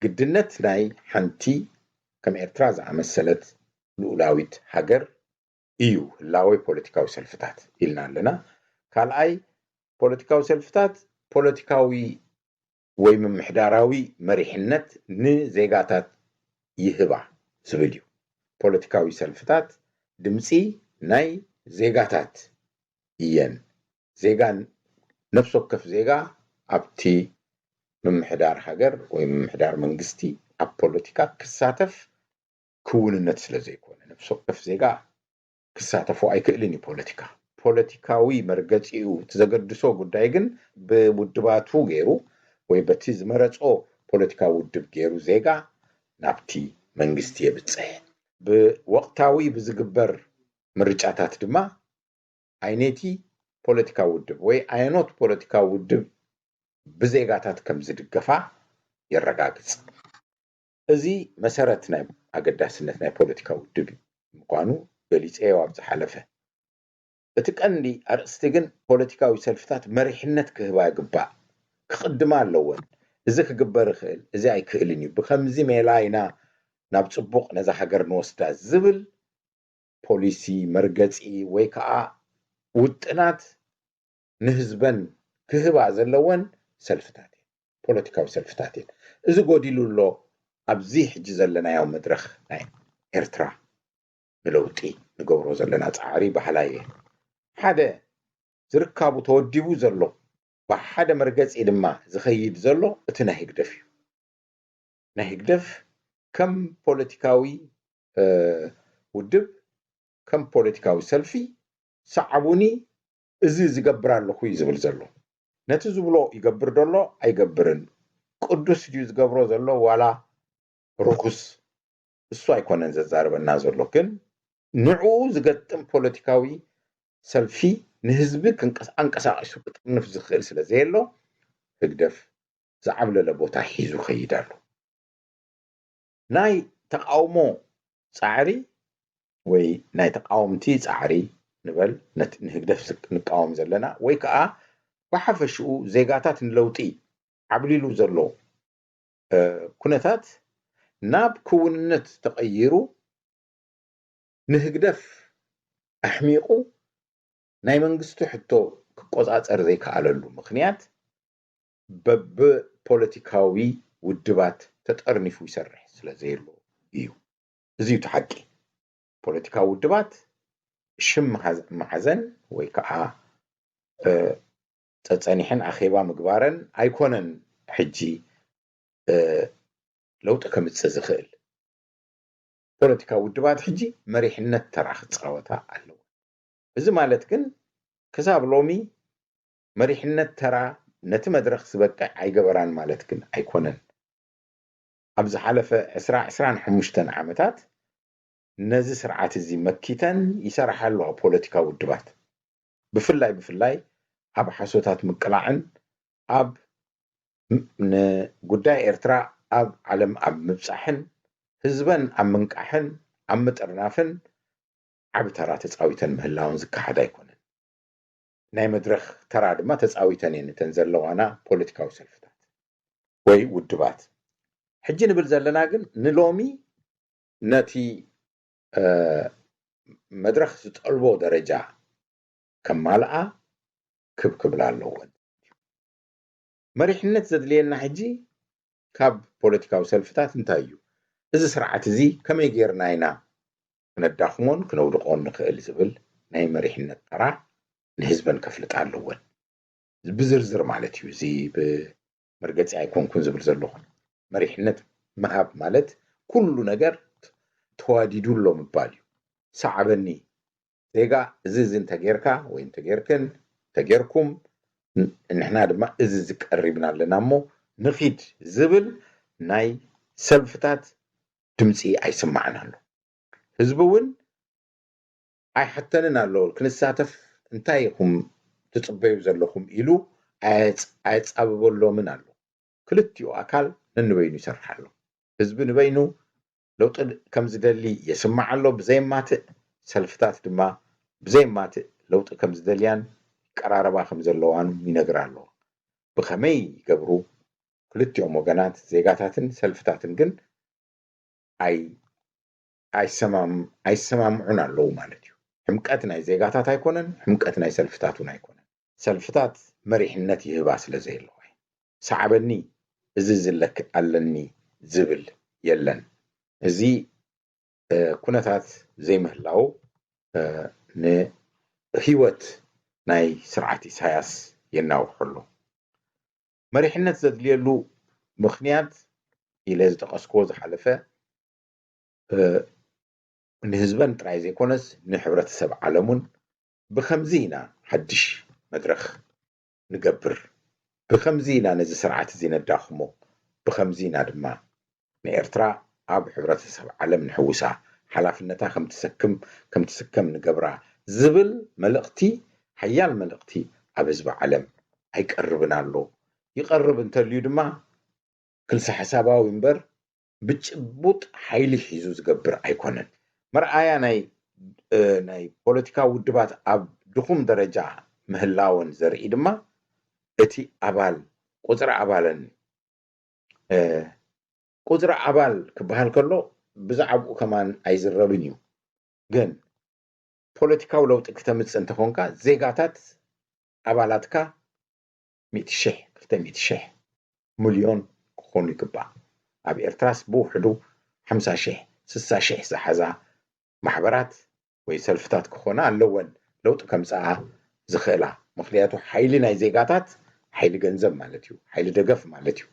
ግድነት ናይ ሓንቲ ከም ኤርትራ ዝኣመሰለት ልኡላዊት ሃገር እዩ ህላወይ ፖለቲካዊ ሰልፍታት ኢልና ኣለና። ካልኣይ ፖለቲካዊ ሰልፍታት ፖለቲካዊ ወይ ምምሕዳራዊ መሪሕነት ንዜጋታት ይህባ ዝብል እዩ። ፖለቲካዊ ሰልፍታት ድምፂ ናይ ዜጋታት እየን። ዜጋን ነፍሲ ወከፍ ዜጋ ኣብቲ ምምሕዳር ሃገር ወይ ምምሕዳር መንግስቲ ኣብ ፖለቲካ ክሳተፍ ክውንነት ስለ ዘይኮነ ነፍሲ ወከፍ ዜጋ ክሳተፎ ኣይክእልን እዩ ፖለቲካ። ፖለቲካዊ መርገፂኡ እቲ ዘገድሶ ጉዳይ ግን ብውድባቱ ገይሩ ወይ በቲ ዝመረፆ ፖለቲካዊ ውድብ ገይሩ ዜጋ ናብቲ መንግስቲ የብፅሕ። ብወቕታዊ ብዝግበር ምርጫታት ድማ ኣይነቲ ፖለቲካዊ ውድብ ወይ ኣየኖት ፖለቲካዊ ውድብ ብዜጋታት ከም ዝድገፋ የረጋግፅ። እዚ መሰረት ናይ ኣገዳስነት ናይ ፖለቲካዊ ውድብ ምዃኑ ገሊፀዮ ኣብ ዝሓለፈ። እቲ ቀንዲ ኣርእስቲ ግን ፖለቲካዊ ሰልፍታት መሪሕነት ክህባ ይግባእ፣ ክቕድማ ኣለወን። እዚ ክግበር ይኽእል፣ እዚ ኣይክእልን እዩ፣ ብከምዚ ሜላ ኢና ናብ ፅቡቕ ነዛ ሃገር ንወስዳ ዝብል ፖሊሲ መርገፂ ወይ ከዓ ውጥናት ንህዝበን ክህባ ዘለወን ሰልፍታት እየን፣ ፖለቲካዊ ሰልፍታት እየን። እዚ ጎዲሉ ኣሎ ኣብዚ ሕጂ ዘለናዮ መድረኽ ናይ ኤርትራ ንለውጢ ንገብሮ ዘለና ፃዕሪ በሃላይ እየ። ሓደ ዝርካቡ ተወዲቡ ዘሎ ብሓደ መርገፂ ድማ ዝኸይድ ዘሎ እቲ ናይ ህግደፍ እዩ። ናይ ህግደፍ ከም ፖለቲካዊ ውድብ ከም ፖለቲካዊ ሰልፊ ሰዓቡኒ እዚ ዝገብር ኣለኹ እዩ ዝብል ዘሎ። ነቲ ዝብሎ ይገብር ደሎ ኣይገብርን፣ ቅዱስ ድዩ ዝገብሮ ዘሎ ዋላ ርኹስ፣ እሱ ኣይኮነን ዘዛርበና ዘሎ። ግን ንዕኡ ዝገጥም ፖለቲካዊ ሰልፊ ንህዝቢ ክንቀስ- ኣንቀሳቒሱ ክጥርንፍ ዝኽእል ስለ ዘየሎ ህግደፍ ዝዓብለለ ቦታ ሒዙ ከይድ ኣሎ። ናይ ተቃውሞ ፃዕሪ ወይ ናይ ተቃወምቲ ፃዕሪ ንበል፣ ነቲ ንህግደፍ ዝ- ንቃወም ዘለና ወይ ከዓ ብሓፈሽኡ ዜጋታት ንለውጢ ዓብሊሉ ዘሎ ኩነታት ናብ ክውንነት ተቐይሩ ንህግደፍ ኣሕሚቑ ናይ መንግስቲ ሕቶ ክቆፃፀር ዘይከኣለሉ ምኽንያት በብፖለቲካዊ ውድባት ተጠርኒፉ ይሰርሕ ስለ ዘየሎ እዩ። እዚ እዩ እቲ ሓቂ። ፖለቲካዊ ውድባት ሽም መሓዘን ወይ ከዓ ፀፀኒሐን ኣኼባ ምግባረን ኣይኮነን ሕጂ ለውጢ ከምፅእ ዝኽእል። ፖለቲካዊ ውድባት ሕጂ መሪሕነት ተራ ክፃወታ ኣለዎ። እዚ ማለት ግን ክሳብ ሎሚ መሪሕነት ተራ ነቲ መድረኽ ዝበቅዕ ኣይገበራን ማለት ግን ኣይኮነን። ኣብ ዝሓለፈ ዕስራ ዕስራን ሓሙሽተን ዓመታት ነዚ ስርዓት እዚ መኪተን ይሰርሓ ኣለዋ ፖለቲካዊ ውድባት። ብፍላይ ብፍላይ ኣብ ሓሶታት ምቅላዕን ኣብ ንጉዳይ ኤርትራ ኣብ ዓለም ኣብ ምብጻሕን ህዝበን ኣብ ምንቃሕን ኣብ ምጥርናፍን ዓቢ ተራ ተጻዊተን ምህላውን ዝከሓድ ኣይኮነን። ናይ መድረኽ ተራ ድማ ተጻዊተን እየን እተን ዘለዋና ፖለቲካዊ ሰልፍታት ወይ ውድባት። ሕጂ ንብል ዘለና ግን ንሎሚ ነቲ መድረኽ ዝጠልቦ ደረጃ ከማልኣ ክብ ክብላ ኣለወን። መሪሕነት ዘድልየና ሕጂ ካብ ፖለቲካዊ ሰልፍታት እንታይ እዩ? እዚ ስርዓት እዚ ከመይ ጌርና ኢና ክነዳኽሞን ክነውድቆን ንኽእል ዝብል ናይ መሪሕነት ተራ ንህዝበን ከፍልጣ ኣለወን። ብዝርዝር ማለት እዩ። እዚ ብመርገጺ ኣይኮንኩን ዝብል ዘለኹ። መሪሕነት ምሃብ ማለት ኩሉ ነገር ተዋዲዱ ኣሎ ምባል እዩ። ሰዓበኒ ዜጋ፣ እዚ እዚ እንተጌርካ ወይ እንተጌርክን እንተጌርኩም ንሕና ድማ እዚ ዝቀሪብና ኣለና እሞ ንኺድ ዝብል ናይ ሰልፍታት ድምፂ ኣይስማዕን ኣሎ። ህዝቢ እውን ኣይሓተንን ኣሎ። ክንሳተፍ እንታይ ኢኹም ትፅበዩ ዘለኹም ኢሉ ኣየፃብበሎምን ኣሎ። ክልቲኡ ኣካል ነንበይኑ ይሰርሕ ኣሎ። ህዝቢ ንበይኑ ለውጢ ከም ዝደሊ የስምዕ ኣሎ ብዘየማትእ፣ ሰልፍታት ድማ ብዘየማትእ ለውጢ ከም ዝደልያን ይቀራረባ ከም ዘለዋን ይነግራ ኣለዋ። ብኸመይ ይገብሩ? ክልቲኦም ወገናት ዜጋታትን ሰልፍታትን ግን ኣይሰማምዑን ኣለዉ ማለት እዩ። ሕምቀት ናይ ዜጋታት ኣይኮነን፣ ሕምቀት ናይ ሰልፍታት እውን ኣይኮነን። ሰልፍታት መሪሕነት ይህባ ስለ ዘየለዋ፣ ሰዓበኒ፣ እዚ ዝለክ ኣለኒ ዝብል የለን። እዚ ኩነታት ዘይምህላው ንህይወት ናይ ስርዓት ኢሳያስ የናውሖ ኣሎ። መሪሕነት ዘድልየሉ ምኽንያት ኢለ ዝጠቐስክዎ ዝሓለፈ ንህዝበን ጥራይ ዘይኮነስ ንሕብረተሰብ ዓለም እውን ብኸምዚ ኢና ሓድሽ መድረኽ ንገብር፣ ብኸምዚ ኢና ነዚ ስርዓት እዚ ነዳኽሞ፣ ብኸምዚ ኢና ድማ ንኤርትራ ኣብ ሕብረተሰብ ዓለም ንሕውሳ፣ ሓላፍነታ ከም ትሰክም ከም ትስከም ንገብራ ዝብል መልእኽቲ፣ ሓያል መልእኽቲ ኣብ ህዝቢ ዓለም ኣይቀርብን ኣሎ። ይቐርብ እንተልዩ ድማ ክልሰ ሓሳባዊ እምበር ብጭቡጥ ሓይሊ ሒዙ ዝገብር ኣይኮነን። መርኣያ ናይ ናይ ፖለቲካዊ ውድባት ኣብ ድኹም ደረጃ ምህላወን ዘርኢ ድማ እቲ ኣባል ቁፅሪ ኣባለን ቁፅሪ ኣባል ክበሃል ከሎ ብዛዕባኡ ከማን ኣይዝረብን እዩ። ግን ፖለቲካዊ ለውጢ ክተምፅእ እንተኾንካ ዜጋታት ኣባላትካ ሚእቲ ሽሕ፣ ክልተ ሚእቲ ሽሕ፣ ሚልዮን ክኾኑ ይግባእ። ኣብ ኤርትራስ ብውሕዱ ሓምሳ ሽሕ፣ ስሳ ሽሕ ዝሓዛ ማሕበራት ወይ ሰልፍታት ክኾና ኣለወን ለውጢ ከምፅኣ ዝኽእላ። ምኽንያቱ ሓይሊ ናይ ዜጋታት ሓይሊ ገንዘብ ማለት እዩ፣ ሓይሊ ደገፍ ማለት እዩ፣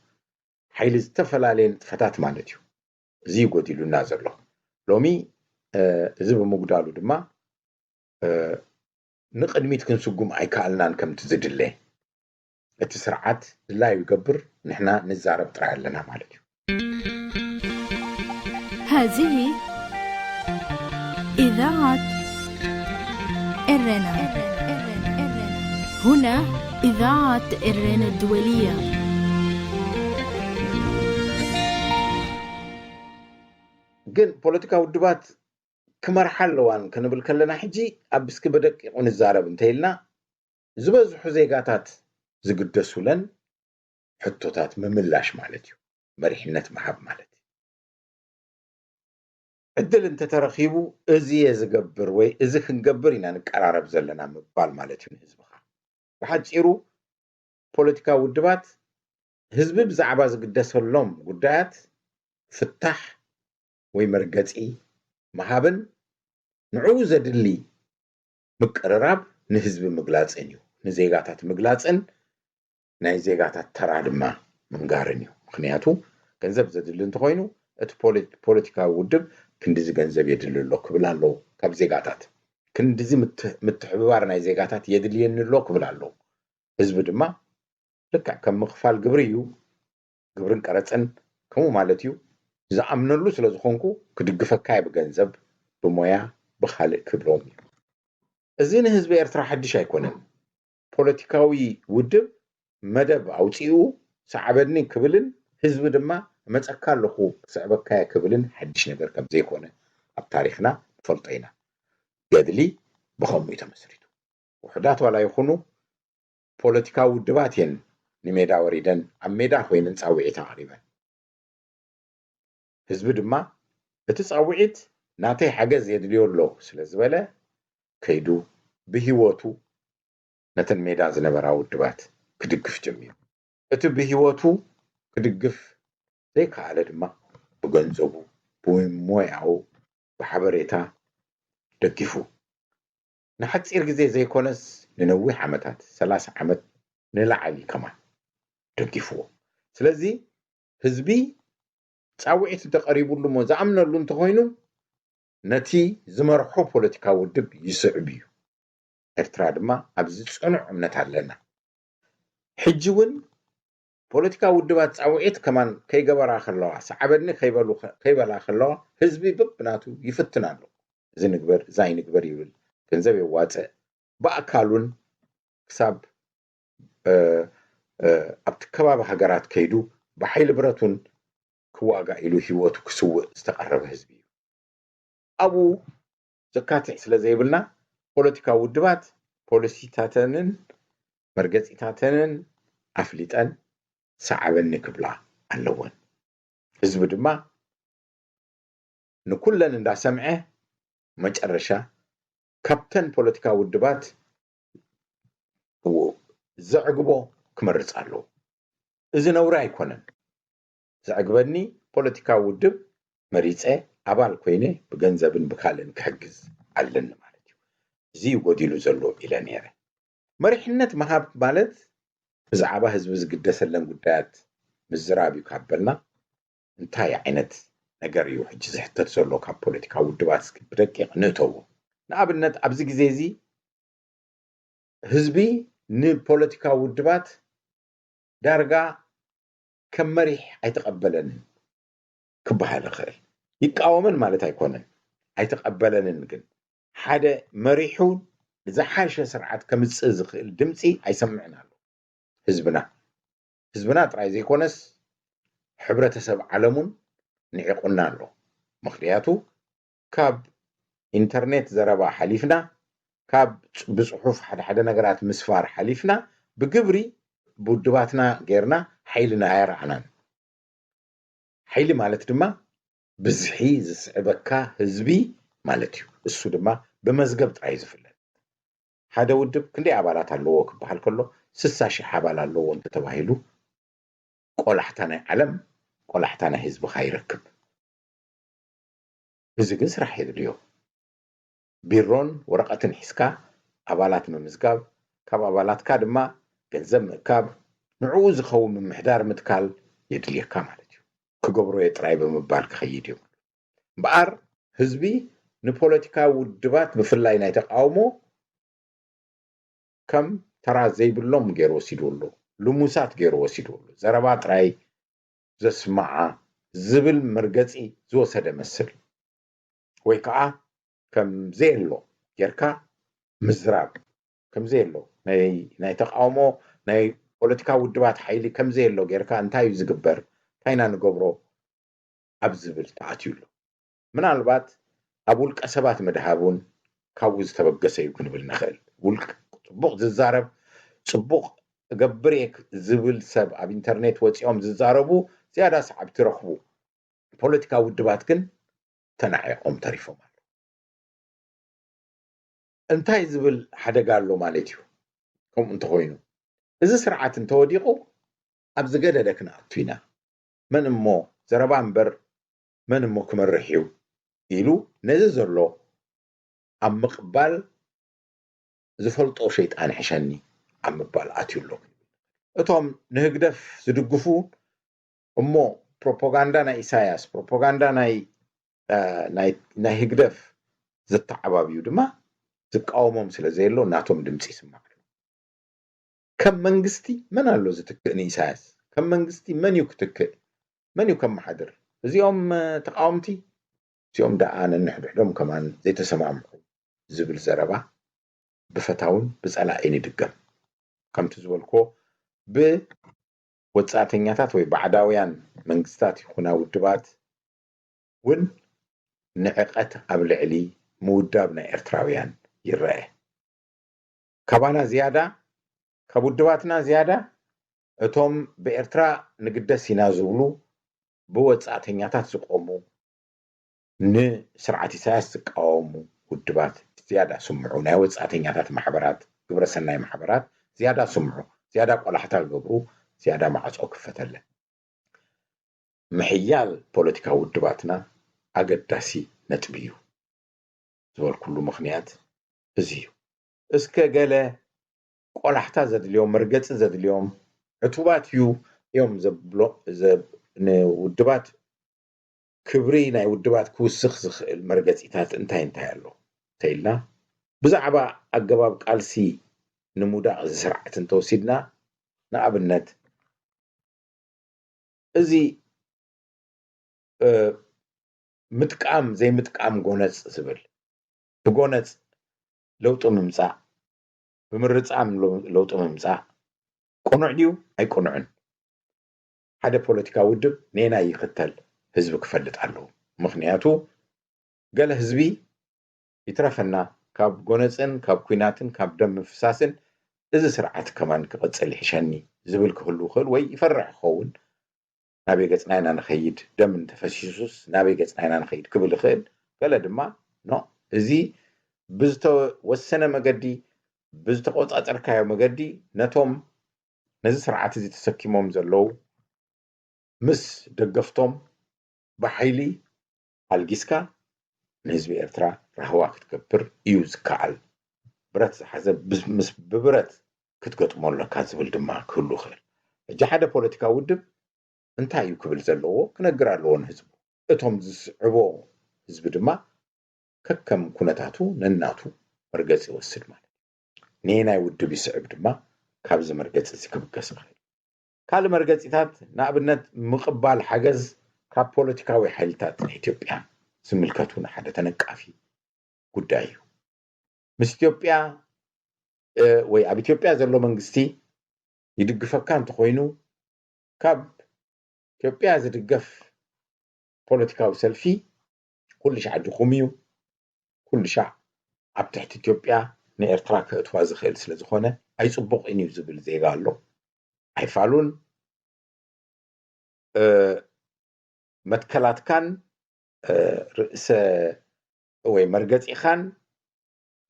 ሓይሊ ዝተፈላለየ ንጥፈታት ማለት እዩ። እዚ እዩ ጎዲሉና ዘሎ። ሎሚ እዚ ብምጉዳሉ ድማ ንቕድሚት ክንስጉም ኣይከኣልናን ከምቲ ዝድለ። እቲ ስርዓት ድላዩ ይገብር፣ ንሕና ንዛረብ ጥራይ ኣለና ማለት እዩ። هذه إذاعة إرنا. هنا إذاعة إرنا الدولية. ግን ፖለቲካ ውድባት ክመርሓ ኣለዋን ክንብል ከለና ሕጂ ኣብ እስኪ በደቂቑ ንዛረብ እንተኢልና ዝበዝሑ ዜጋታት ዝግደሱለን ሕቶታት ምምላሽ ማለት እዩ። መሪሕነት ምሃብ ማለት እዩ። ዕድል እንተተረኺቡ እዚ እየ ዝገብር ወይ እዚ ክንገብር ኢና ንቀራረብ ዘለና ምባል ማለት እዩ ንህዝብኻ። ብሓፂሩ ፖለቲካዊ ውድባት ህዝቢ ብዛዕባ ዝግደሰሎም ጉዳያት ፍታሕ ወይ መርገፂ ምሃብን ንዕኡ ዘድሊ ምቅርራብ ንህዝቢ ምግላፅን እዩ፣ ንዜጋታት ምግላፅን ናይ ዜጋታት ተራ ድማ ምንጋርን እዩ። ምክንያቱ ገንዘብ ዘድሊ እንተኮይኑ እቲ ፖለቲካዊ ውድብ ክንዲዚ ገንዘብ የድሊ ኣሎ ክብል ኣለዎ ካብ ዜጋታት፣ ክንዲዚ ምትሕብባር ናይ ዜጋታት የድልየኒ ኣሎ ክብል ኣለዎ። ህዝቢ ድማ ልክዕ ከም ምኽፋል ግብሪ እዩ፣ ግብርን ቀረፅን ከምኡ ማለት እዩ። ዝኣምነሉ ስለ ዝኾንኩ ክድግፈካ እየ፣ ብገንዘብ፣ ብሞያ፣ ብኻልእ ክብሎም እዩ። እዚ ንህዝቢ ኤርትራ ሓድሽ ኣይኮነን። ፖለቲካዊ ውድብ መደብ ኣውጺኡ ሰዓበኒ ክብልን ህዝቢ ድማ እመጸካ ኣለኹ ክስዕበካ እየ ክብልን ሓድሽ ነገር ከም ዘይኮነ ኣብ ታሪኽና ንፈልጦ ኢና። ገድሊ ብኸምኡ እዩ ተመስሪቱ። ውሑዳት ዋላ ይኹኑ ፖለቲካዊ ውድባት እየን ንሜዳ ወሪደን ኣብ ሜዳ ኮይነን ጻውዒት ኣቕሪበን። ህዝቢ ድማ እቲ ጻውዒት ናተይ ሓገዝ የድልዮ ኣሎ ስለ ዝበለ ከይዱ ብህይወቱ ነተን ሜዳ ዝነበራ ውድባት ክድግፍ ጀሚሩ። እቲ ብህይወቱ ክድግፍ ዘይከኣለ ድማ ብገንዘቡ፣ ብሞያኡ፣ ብሓበሬታ ደጊፉ። ንሓጺር ግዜ ዘይኮነስ ንነዊሕ ዓመታት፣ ሰላሳ ዓመት ንላዕሊ ከማን ደጊፍዎ። ስለዚ ህዝቢ ጻውዒት እንተቐሪቡሉ እሞ ዝኣምነሉ እንተኾይኑ ነቲ ዝመርሖ ፖለቲካዊ ውድብ ይስዕብ እዩ። ኤርትራ ድማ ኣብዚ ጽኑዕ እምነት ኣለና። ሕጂ እውን ፖለቲካዊ ውድባት ጻውዒት ከማን ከይገበራ ከለዋ፣ ሰዓበኒ ከይበሉ፣ ከይበላ ከለዋ ህዝቢ በብናቱ ይፍትን ኣሎ። እዚ ንግበር፣ እዛ ይንግበር ይብል፣ ገንዘብ የዋጽእ፣ ብኣካል እውን ክሳብ፣ እ፣ እ፣ ኣብቲ ከባቢ ሃገራት ከይዱ ብሓይሊ ብረት እውን ክዋጋእ ኢሉ ህይወቱ ክስውእ ዝተቐረበ ህዝቢ እዩ። ኣብኡ ዘካትዕ ስለ ዘይብልና ፖለቲካዊ ውድባት ፖሊሲታተንን መርገጺታተንን ኣፍሊጠን ሰዓበኒ ክብላ ኣለወን። ህዝቢ ድማ ንኩለን እንዳሰምዐ መጨረሻ ካብተን ፖለቲካዊ ውድባት ዘዕግቦ ክመርጽ ኣለዎ። እዚ ነውሪ ኣይኮነን። ዘዕግበኒ ፖለቲካዊ ውድብ መሪጸ ኣባል ኮይነ ብገንዘብን ብካልእን ክሕግዝ ኣለኒ ማለት እዩ። እዚ እዩ ጎዲሉ ዘሎ ኢለ ነይረ። መሪሕነት ምሃብ ማለት ብዛዕባ ህዝቢ ዝግደሰለን ጉዳያት ምዝራብ እዩ ካብ በልና እንታይ ዓይነት ነገር እዩ ሕጂ ዝሕተት ዘሎ ካብ ፖለቲካዊ ውድባት? እስኪ ብደቂቕ ንእተዎ። ንኣብነት ኣብዚ ግዜ እዚ ህዝቢ ንፖለቲካዊ ውድባት ዳርጋ ከም መሪሕ ኣይተቐበለንን ክበሃል ይኽእል። ይቃወመን ማለት ኣይኮነን፣ ኣይተቐበለንን ግን ሓደ መሪሑ ዝሓሸ ስርዓት ከምጽእ ዝኽእል ድምፂ ኣይሰምዕን ኣሎ። ህዝብና ህዝብና ጥራይ ዘይኮነስ ሕብረተሰብ ዓለሙን ንዒቑና ኣሎ። ምኽንያቱ ካብ ኢንተርኔት ዘረባ ሓሊፍና፣ ካብ ብፅሑፍ ሓደ ሓደ ነገራት ምስፋር ሓሊፍና ብግብሪ ብውድባትና ጌርና ሓይልና ኣየረኣናን። ሓይሊ ማለት ድማ ብዝሒ ዝስዕበካ ህዝቢ ማለት እዩ። እሱ ድማ ብመዝገብ ጥራይ ዝፍለጥ። ሓደ ውድብ ክንደይ ኣባላት ኣለዎ ክበሃል ከሎ ስሳ ሽሕ ኣባል ኣለዎ እንተተባሂሉ ቆላሕታ ናይ ዓለም ቆላሕታ ናይ ህዝብኻ ይረክብ። እዚ ግን ስራሕ የድልዮ። ቢሮን ወረቐትን ሒዝካ ኣባላት ምምዝጋብ፣ ካብ ኣባላትካ ድማ ገንዘብ ምእካብ፣ ንዕኡ ዝኸውን ምምሕዳር ምትካል የድልየካ ማለት እዩ። ክገብሮ እየ ጥራይ ብምባል ክኸይድ እዩ። እምበኣር ህዝቢ ንፖለቲካዊ ውድባት ብፍላይ ናይ ተቃውሞ ከም ተራ ዘይብሎም ገይሩ ወሲድዎ ኣሎ። ልሙሳት ገይሩ ወሲድዎ ኣሎ። ዘረባ ጥራይ ዘስምዓ ዝብል መርገጺ ዝወሰደ መስል ወይ ከዓ ከም ዘየሎ ጌርካ ምዝራብ ከም ዘየሎ ናይ ናይ ተቃውሞ ናይ ፖለቲካዊ ውድባት ሓይሊ ከም ዘየሎ ጌርካ እንታይ እዩ ዝግበር እንታይ ኢና ንገብሮ ኣብ ዝብል ተኣትዩ ኣሎ። ምናልባት ኣብ ውልቀ ሰባት ምድሃብ እውን ካብኡ ዝተበገሰ እዩ ክንብል ንኽእል። ውልቅ ጽቡቕ ዝዛረብ ጽቡቕ እገብር እየ ዝብል ሰብ ኣብ ኢንተርኔት ወፂኦም ዝዛረቡ ዝያዳ ሰዓብቲ ረኽቡ። ፖለቲካዊ ውድባት ግን ተናዒቖም ተሪፎም ኣለዉ። እንታይ ዝብል ሓደጋ ኣሎ ማለት እዩ? ከምኡ እንተኾይኑ እዚ ስርዓት እንተወዲቑ ኣብ ዝገደደ ክንኣቱ ኢና። መን እሞ ዘረባ እምበር መን እሞ ክመርሕ እዩ ኢሉ ነዚ ዘሎ ኣብ ምቕባል ዝፈልጦ ሸይጣን ይሕሸኒ ኣብ ምባል ኣትዩ ኣሎ። እቶም ንህግደፍ ዝድግፉ እሞ ፕሮፓጋንዳ ናይ ኢሳያስ ፕሮፓጋንዳ ናይ ናይ ህግደፍ ዘተዓባብዩ ድማ ዝቃወሞም ስለ ዘየሎ ናቶም ድምፂ ይስማዕ። ከም መንግስቲ መን ኣሎ ዝትክእ ንኢሳያስ? ከም መንግስቲ መን እዩ ክትክእ? መን እዩ ከመሓድር? እዚኦም ተቃወምቲ፣ እዚኦም ደኣ ነንሕድሕዶም ከማን ዘይተሰማምዑ ዝብል ዘረባ ብፈታውን ብጸላእን ይድገም። ከምቲ ዝበልኮ፣ ብወጻእተኛታት ወይ ባዕዳውያን መንግስታት ይኹና ውድባት እውን ንዕቐት ኣብ ልዕሊ ምውዳብ ናይ ኤርትራውያን ይረአ። ካባና ዝያዳ፣ ካብ ውድባትና ዝያዳ እቶም ብኤርትራ ንግደስ ኢና ዝብሉ ብወጻእተኛታት ዝቆሙ፣ ንስርዓት ኢሳያስ ዝቃወሙ ውድባት ዝያዳ ስምዑ፣ ናይ ወጻእተኛታት ማሕበራት፣ ግብረሰናይ ማሕበራት ዝያዳ ስምዑ፣ ዝያዳ ቆላሕታ ገብሩ፣ ዝያዳ ማዕጾ ክፈተለን። ምሕያል ፖለቲካዊ ውድባትና ኣገዳሲ ነጥቢ እዩ ዝበልኩሉ ምኽንያት እዚ እዩ። እስከ ገለ ቆላሕታ ዘድልዮም፣ መርገጺ ዘድልዮም፣ ዕቱባት እዩ እዮም ዘብሎ፣ ንውድባት ክብሪ ናይ ውድባት ክውስኽ ዝኽእል መርገጺታት እንታይ እንታይ ኣሎ እንተኢልና፣ ብዛዕባ ኣገባብ ቃልሲ ንምውዳቕ እዚ ስርዓት እንተወሲድና፣ ንኣብነት፣ እዚ ምጥቃም ዘይምጥቃም ጎነጽ ዝብል፣ ብጎነጽ ለውጢ ምምጻእ፣ ብምርጻም ለውጢ ምምጻእ ቅኑዕ ድዩ ኣይቅኑዕን? ሓደ ፖለቲካዊ ውድብ ኔና ይኽተል ህዝቢ ክፈልጥ ኣለዎ። ምኽንያቱ ገለ ህዝቢ ይትረፈና ካብ ጎነጽን ካብ ኲናትን ካብ ደም ምፍሳስን እዚ ስርዓት ከማን ክቕጽል ይሕሸኒ ዝብል ክህሉ ይኽእል ወይ ይፈርሕ ክኸውን። ናበይ ገጽና ኢና ንኸይድ? ደም እንተፈሲሱስ ናበይ ገጽና ኢና ንኸይድ ክብል ይኽእል። ገለ ድማ ኖ፣ እዚ ብዝተወሰነ መገዲ፣ ብዝተቆጻጸርካዮ መገዲ ነቶም ነዚ ስርዓት እዚ ተሰኪሞም ዘለዉ ምስ ደገፍቶም ብሓይሊ ኣልጊስካ ንህዝቢ ኤርትራ ራህዋ ክትገብር እዩ ዝከኣል። ብረት ዝሓዘ ምስ ብብረት ክትገጥሞ ኣለካ ዝብል ድማ ክህሉ ይኽእል። ሕጂ ሓደ ፖለቲካዊ ውድብ እንታይ እዩ ክብል ዘለዎ ክነግር ኣለዎ ንህዝቡ። እቶም ዝስዕቦ ህዝቢ ድማ ከከም ኩነታቱ ነናቱ መርገጺ ይወስድ ማለት እዩ። ነየናይ ውድብ ይስዕብ ድማ ካብዚ መርገጺ እዚ ክብገስ ይኽእል። ካልእ መርገጺታት ንኣብነት ምቕባል ሓገዝ ካብ ፖለቲካዊ ሓይልታት ናይ ኢትዮጵያ ዝምልከቱ ንሓደ ተነቃፊ ጉዳይ እዩ። ምስ ኢትዮጵያ ወይ ኣብ ኢትዮጵያ ዘሎ መንግስቲ ይድግፈካ እንተኾይኑ ካብ ኢትዮጵያ ዝድገፍ ፖለቲካዊ ሰልፊ ኩሉ ሻዕ ድኹም እዩ። ኩሉ ሻዕ ኣብ ትሕቲ ኢትዮጵያ ንኤርትራ ከእትዋ ዝኽእል ስለ ዝኾነ ኣይጽቡቕን እዩ ዝብል ዜጋ ኣሎ። ኣይፋሉን መትከላትካን ርእሰ ወይ መርገጺኻን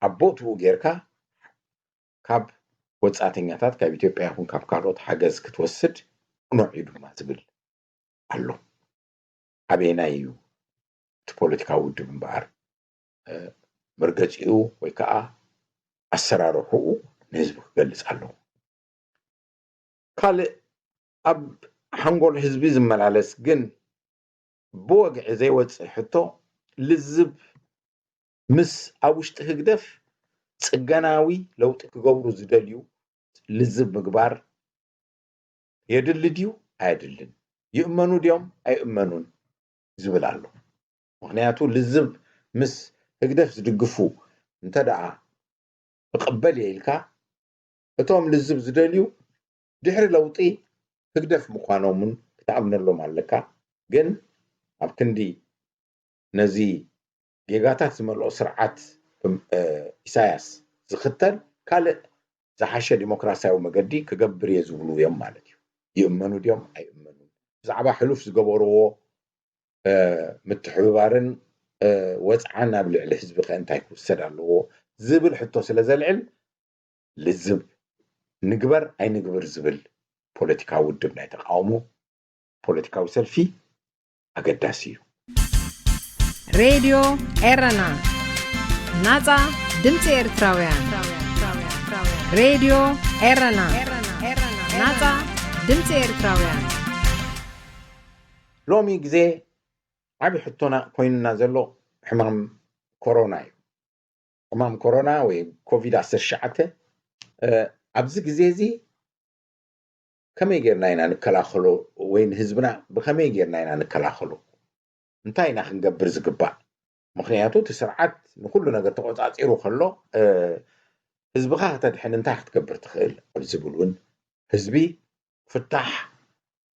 ኣብ ቦትኡ ጌርካ ካብ ወጻእተኛታት ካብ ኢትዮጵያ ይኹን ካብ ካልኦት ሓገዝ ክትወስድ ቅኑዕ እዩ ድማ ዝብል ኣሎ። ኣበየናይ እዩ እቲ ፖለቲካዊ ውድብ እምበኣር መርገጺኡ ወይ ከዓ ኣሰራርሕኡ ንህዝቢ ክገልጽ ኣለዎ። ካልእ ኣብ ሓንጎል ህዝቢ ዝመላለስ ግን ብወግዒ ዘይወጽእ ሕቶ፣ ልዝብ ምስ ኣብ ውሽጢ ህግደፍ ጽገናዊ ለውጢ ክገብሩ ዝደልዩ ልዝብ ምግባር የድሊ ድዩ ኣየድልን? ይእመኑ ድዮም ኣይእመኑን ዝብል ኣሎ። ምኽንያቱ ልዝብ ምስ ህግደፍ ዝድግፉ እንተ ደኣ እቕበል እየ ኢልካ፣ እቶም ልዝብ ዝደልዩ ድሕሪ ለውጢ ህግደፍ ምዃኖምን ክትኣምነሎም ኣለካ። ግን ኣብ ክንዲ ነዚ ጌጋታት ዝመልኦ ስርዓት ኢሳያስ ዝኽተል ካልእ ዝሓሸ ዲሞክራሲያዊ መገዲ ክገብር እየ ዝብሉ እዮም ማለት እዩ። ይእመኑ ድዮም ኣይእመኑን? ብዛዕባ ሕሉፍ ዝገበርዎ ምትሕብባርን ወፅዓን ኣብ ልዕሊ ህዝቢ ከ እንታይ ክውሰድ ኣለዎ ዝብል ሕቶ ስለ ዘልዕል ልዝብ ንግበር ኣይንግብር ዝብል ፖለቲካዊ ውድብ ናይ ተቃውሞ ፖለቲካዊ ሰልፊ ኣገዳሲ እዩ። ሬድዮ ኤረና፣ ናጻ ድምጺ ኤርትራውያን። ሬድዮ ኤረና፣ ናጻ ድምጺ ኤርትራውያን። ሎሚ ግዜ ዓቢ ሕቶና ኮይኑና ዘሎ ሕማም ኮሮና እዩ። ሕማም ኮሮና ወይ ኮቪድ ዓሰርተ ትሽዓተ ኣብዚ ግዜ እዚ ከመይ ጌርና ኢና ንከላኸሎ ወይ ንህዝብና ብኸመይ ጌርና ኢና ንከላኸሎ? እንታይ ኢና ክንገብር ዝግባእ? ምኽንያቱ እቲ ስርዓት ንኹሉ ነገር ተቖጻጺሩ ከሎ ህዝብኻ ከተድሕን እንታይ ክትገብር ትኽእል ኣብ ዝብል እውን ህዝቢ ፍታሕ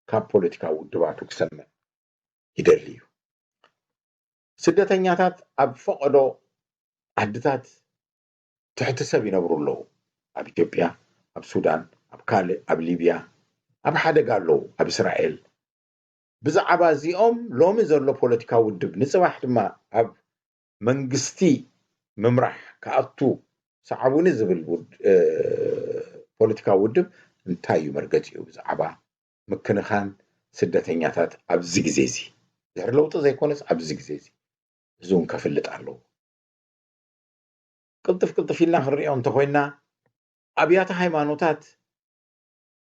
ካብ ፖለቲካዊ ውድባቱ ክሰምዕ ይደሊ እዩ። ስደተኛታት ኣብ ፈቐዶ ዓድታት ትሕቲ ሰብ ይነብሩ ኣለዉ። ኣብ ኢትዮጵያ፣ ኣብ ሱዳን፣ ኣብ ካልእ፣ ኣብ ሊብያ፣ ኣብ ሓደጋ ኣለዉ፣ ኣብ እስራኤል። ብዛዕባ እዚኦም ሎሚ ዘሎ ፖለቲካዊ ውድብ ንፅባሕ ድማ ኣብ መንግስቲ ምምራሕ ክኣቱ ሰዓቡኒ ዝብል ፖለቲካዊ ውድብ እንታይ እዩ መርገፂኡ ብዛዕባ ምክንኻን ስደተኛታት ኣብዚ ግዜ እዚ? ድሕሪ ለውጢ ዘይኮነስ ኣብዚ ግዜ እዚ እዚ እውን ከፍልጥ ኣለዎ። ቅልጥፍ ቅልጥፍ ኢልና ክንሪኦ እንተኮይና ኣብያተ ሃይማኖታት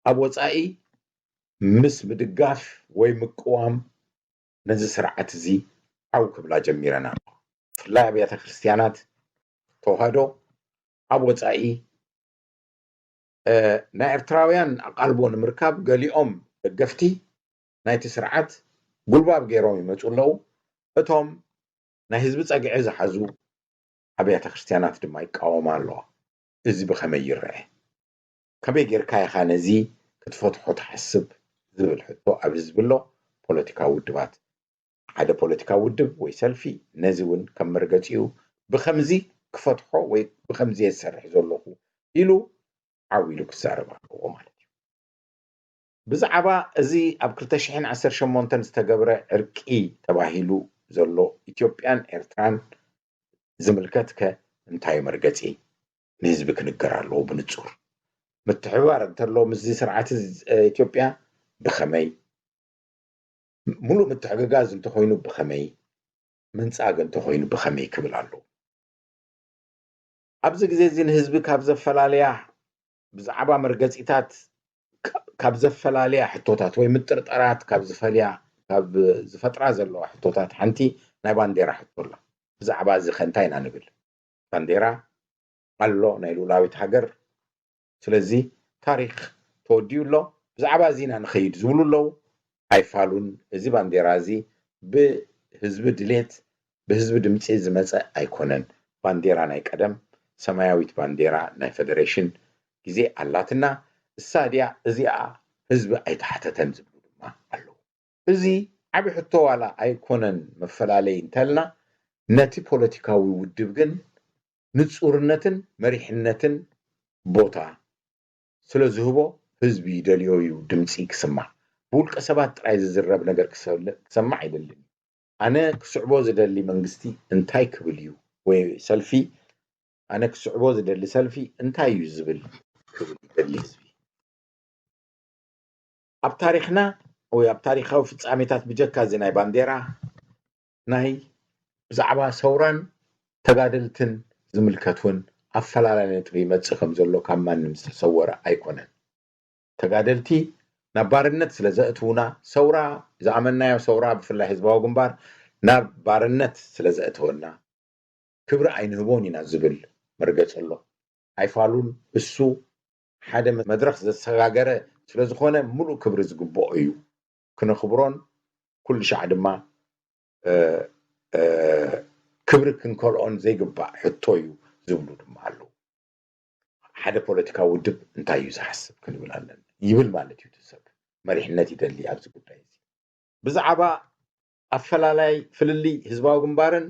ኣብ ወፃኢ ምስ ምድጋፍ ወይ ምቅዋም ነዚ ስርዓት እዚ ዓው ክብላ ጀሚረን ኣለዋ። ብፍላይ ኣብያተ ክርስትያናት ተዋህዶ ኣብ ወፃኢ ናይ ኤርትራውያን ኣቓልቦ ንምርካብ ገሊኦም ደገፍቲ ናይቲ ስርዓት ጉልባብ ገይሮም ይመፁ ኣለዉ። እቶም ናይ ህዝቢ ፀግዒ ዝሓዙ ኣብያተ ክርስትያናት ድማ ይቃወማ ኣለዋ። እዚ ብኸመይ ይረአ? ከመይ ጌርካ ኢኻ ነዚ ክትፈትሖ ትሓስብ ዝብል ሕቶ ኣብ ህዝቢ ኣሎ። ፖለቲካዊ ውድባት ሓደ ፖለቲካዊ ውድብ ወይ ሰልፊ ነዚ እውን ከም መርገፂኡ ብኸምዚ ክፈትሖ ወይ ብኸምዚ የሰርሕ ዘለኹ ኢሉ ዓው ኢሉ ክዛረብ ኣለዎ ማለት እዩ። ብዛዕባ እዚ ኣብ ክልተ ሽሕን ዓሰርተ ሸሞንተን ዝተገብረ ዕርቂ ተባሂሉ ዘሎ ኢትዮጵያን ኤርትራን ዝምልከት ከ እንታይ መርገፂ ንህዝቢ ክንገር ኣለዎ ብንፁር? ምትሕብባር እንተሎ ምስዚ ስርዓት ኢትዮጵያ ብኸመይ? ሙሉእ ምትሕግጋዝ እንተኾይኑ ብኸመይ? ምንፃግ እንተኾይኑ ብኸመይ ክብል ኣለዎ። ኣብዚ ግዜ እዚ ንህዝቢ ካብ ዘፈላለያ ብዛዕባ መርገፂታት ካብ ዘፈላለያ ሕቶታት ወይ ምጥርጠራት ካብ ዝፈልያ ካብ ዝፈጥራ ዘለዋ ሕቶታት ሓንቲ ናይ ባንዴራ ሕቶ ኣላ። ብዛዕባ እዚ ከ እንታይ ኢና ንብል? ባንዴራ ኣሎ ናይ ልኡላዊት ሃገር። ስለዚ ታሪክ ተወዲኡ ኣሎ። ብዛዕባ እዚ ኢና ንኸይድ ዝብሉ ኣለዉ። ኣይፋሉን። እዚ ባንዴራ እዚ ብህዝቢ ድሌት ብህዝቢ ድምፂ ዝመፀ ኣይኮነን። ባንዴራ ናይ ቀደም ሰማያዊት ባንዴራ ናይ ፈደሬሽን ግዜ ኣላትና። እሳ ድያ እዚኣ ህዝቢ ኣይተሓተተን ዝብሉ ድማ ኣለዉ። እዚ ዓቢ ሕቶ ዋላ ኣይኮነን መፈላለዪ እንተልና ነቲ ፖለቲካዊ ውድብ ግን ንፁርነትን መሪሕነትን ቦታ ስለ ዝህቦ ህዝቢ ይደልዮ እዩ ድምፂ ክስማዕ። ብውልቀ ሰባት ጥራይ ዝዝረብ ነገር ክሰምዕ ኣይደልን። ኣነ ክስዕቦ ዝደሊ መንግስቲ እንታይ ክብል እዩ ወይ ሰልፊ ኣነ ክስዕቦ ዝደሊ ሰልፊ እንታይ እዩ ዝብል ክብል ይደሊ ህዝቢ። ኣብ ታሪክና ወይ ኣብ ታሪካዊ ፍፃሜታት ብጀካ እዚ ናይ ባንዴራ ናይ ብዛዕባ ሰውራን ተጋደልትን ዝምልከት እውን ኣፈላላይ ነጥቢ ይመፅእ ከም ዘሎ ካብ ማንም ዝተሰወረ ኣይኮነን። ተጋደልቲ ናብ ባርነት ስለ ዘእትዉና ሰውራ ዝኣመናዮ ሰውራ ብፍላይ ህዝባዊ ግንባር ናብ ባርነት ስለ ዘእተወና ክብሪ ኣይንህቦን ኢና ዝብል መርገፂ ኣሎ። ኣይፋሉን እሱ ሓደ መድረኽ ዘሰጋገረ ስለ ዝኾነ ምሉእ ክብሪ ዝግብኦ እዩ። ክነኽብሮን ኩሉ ሻዕ ድማ ክብሪ ክንከልኦን ዘይግባእ ሕቶ እዩ ዝብሉ ድማ ኣለዉ። ሓደ ፖለቲካዊ ውድብ እንታይ እዩ ዝሓስብ ክንብል ኣለና ይብል ማለት እዩ ሰብ መሪሕነት ይደሊ ኣብዚ ጉዳይ እዚ። ብዛዕባ ኣፈላላይ ፍልልይ ህዝባዊ ግንባርን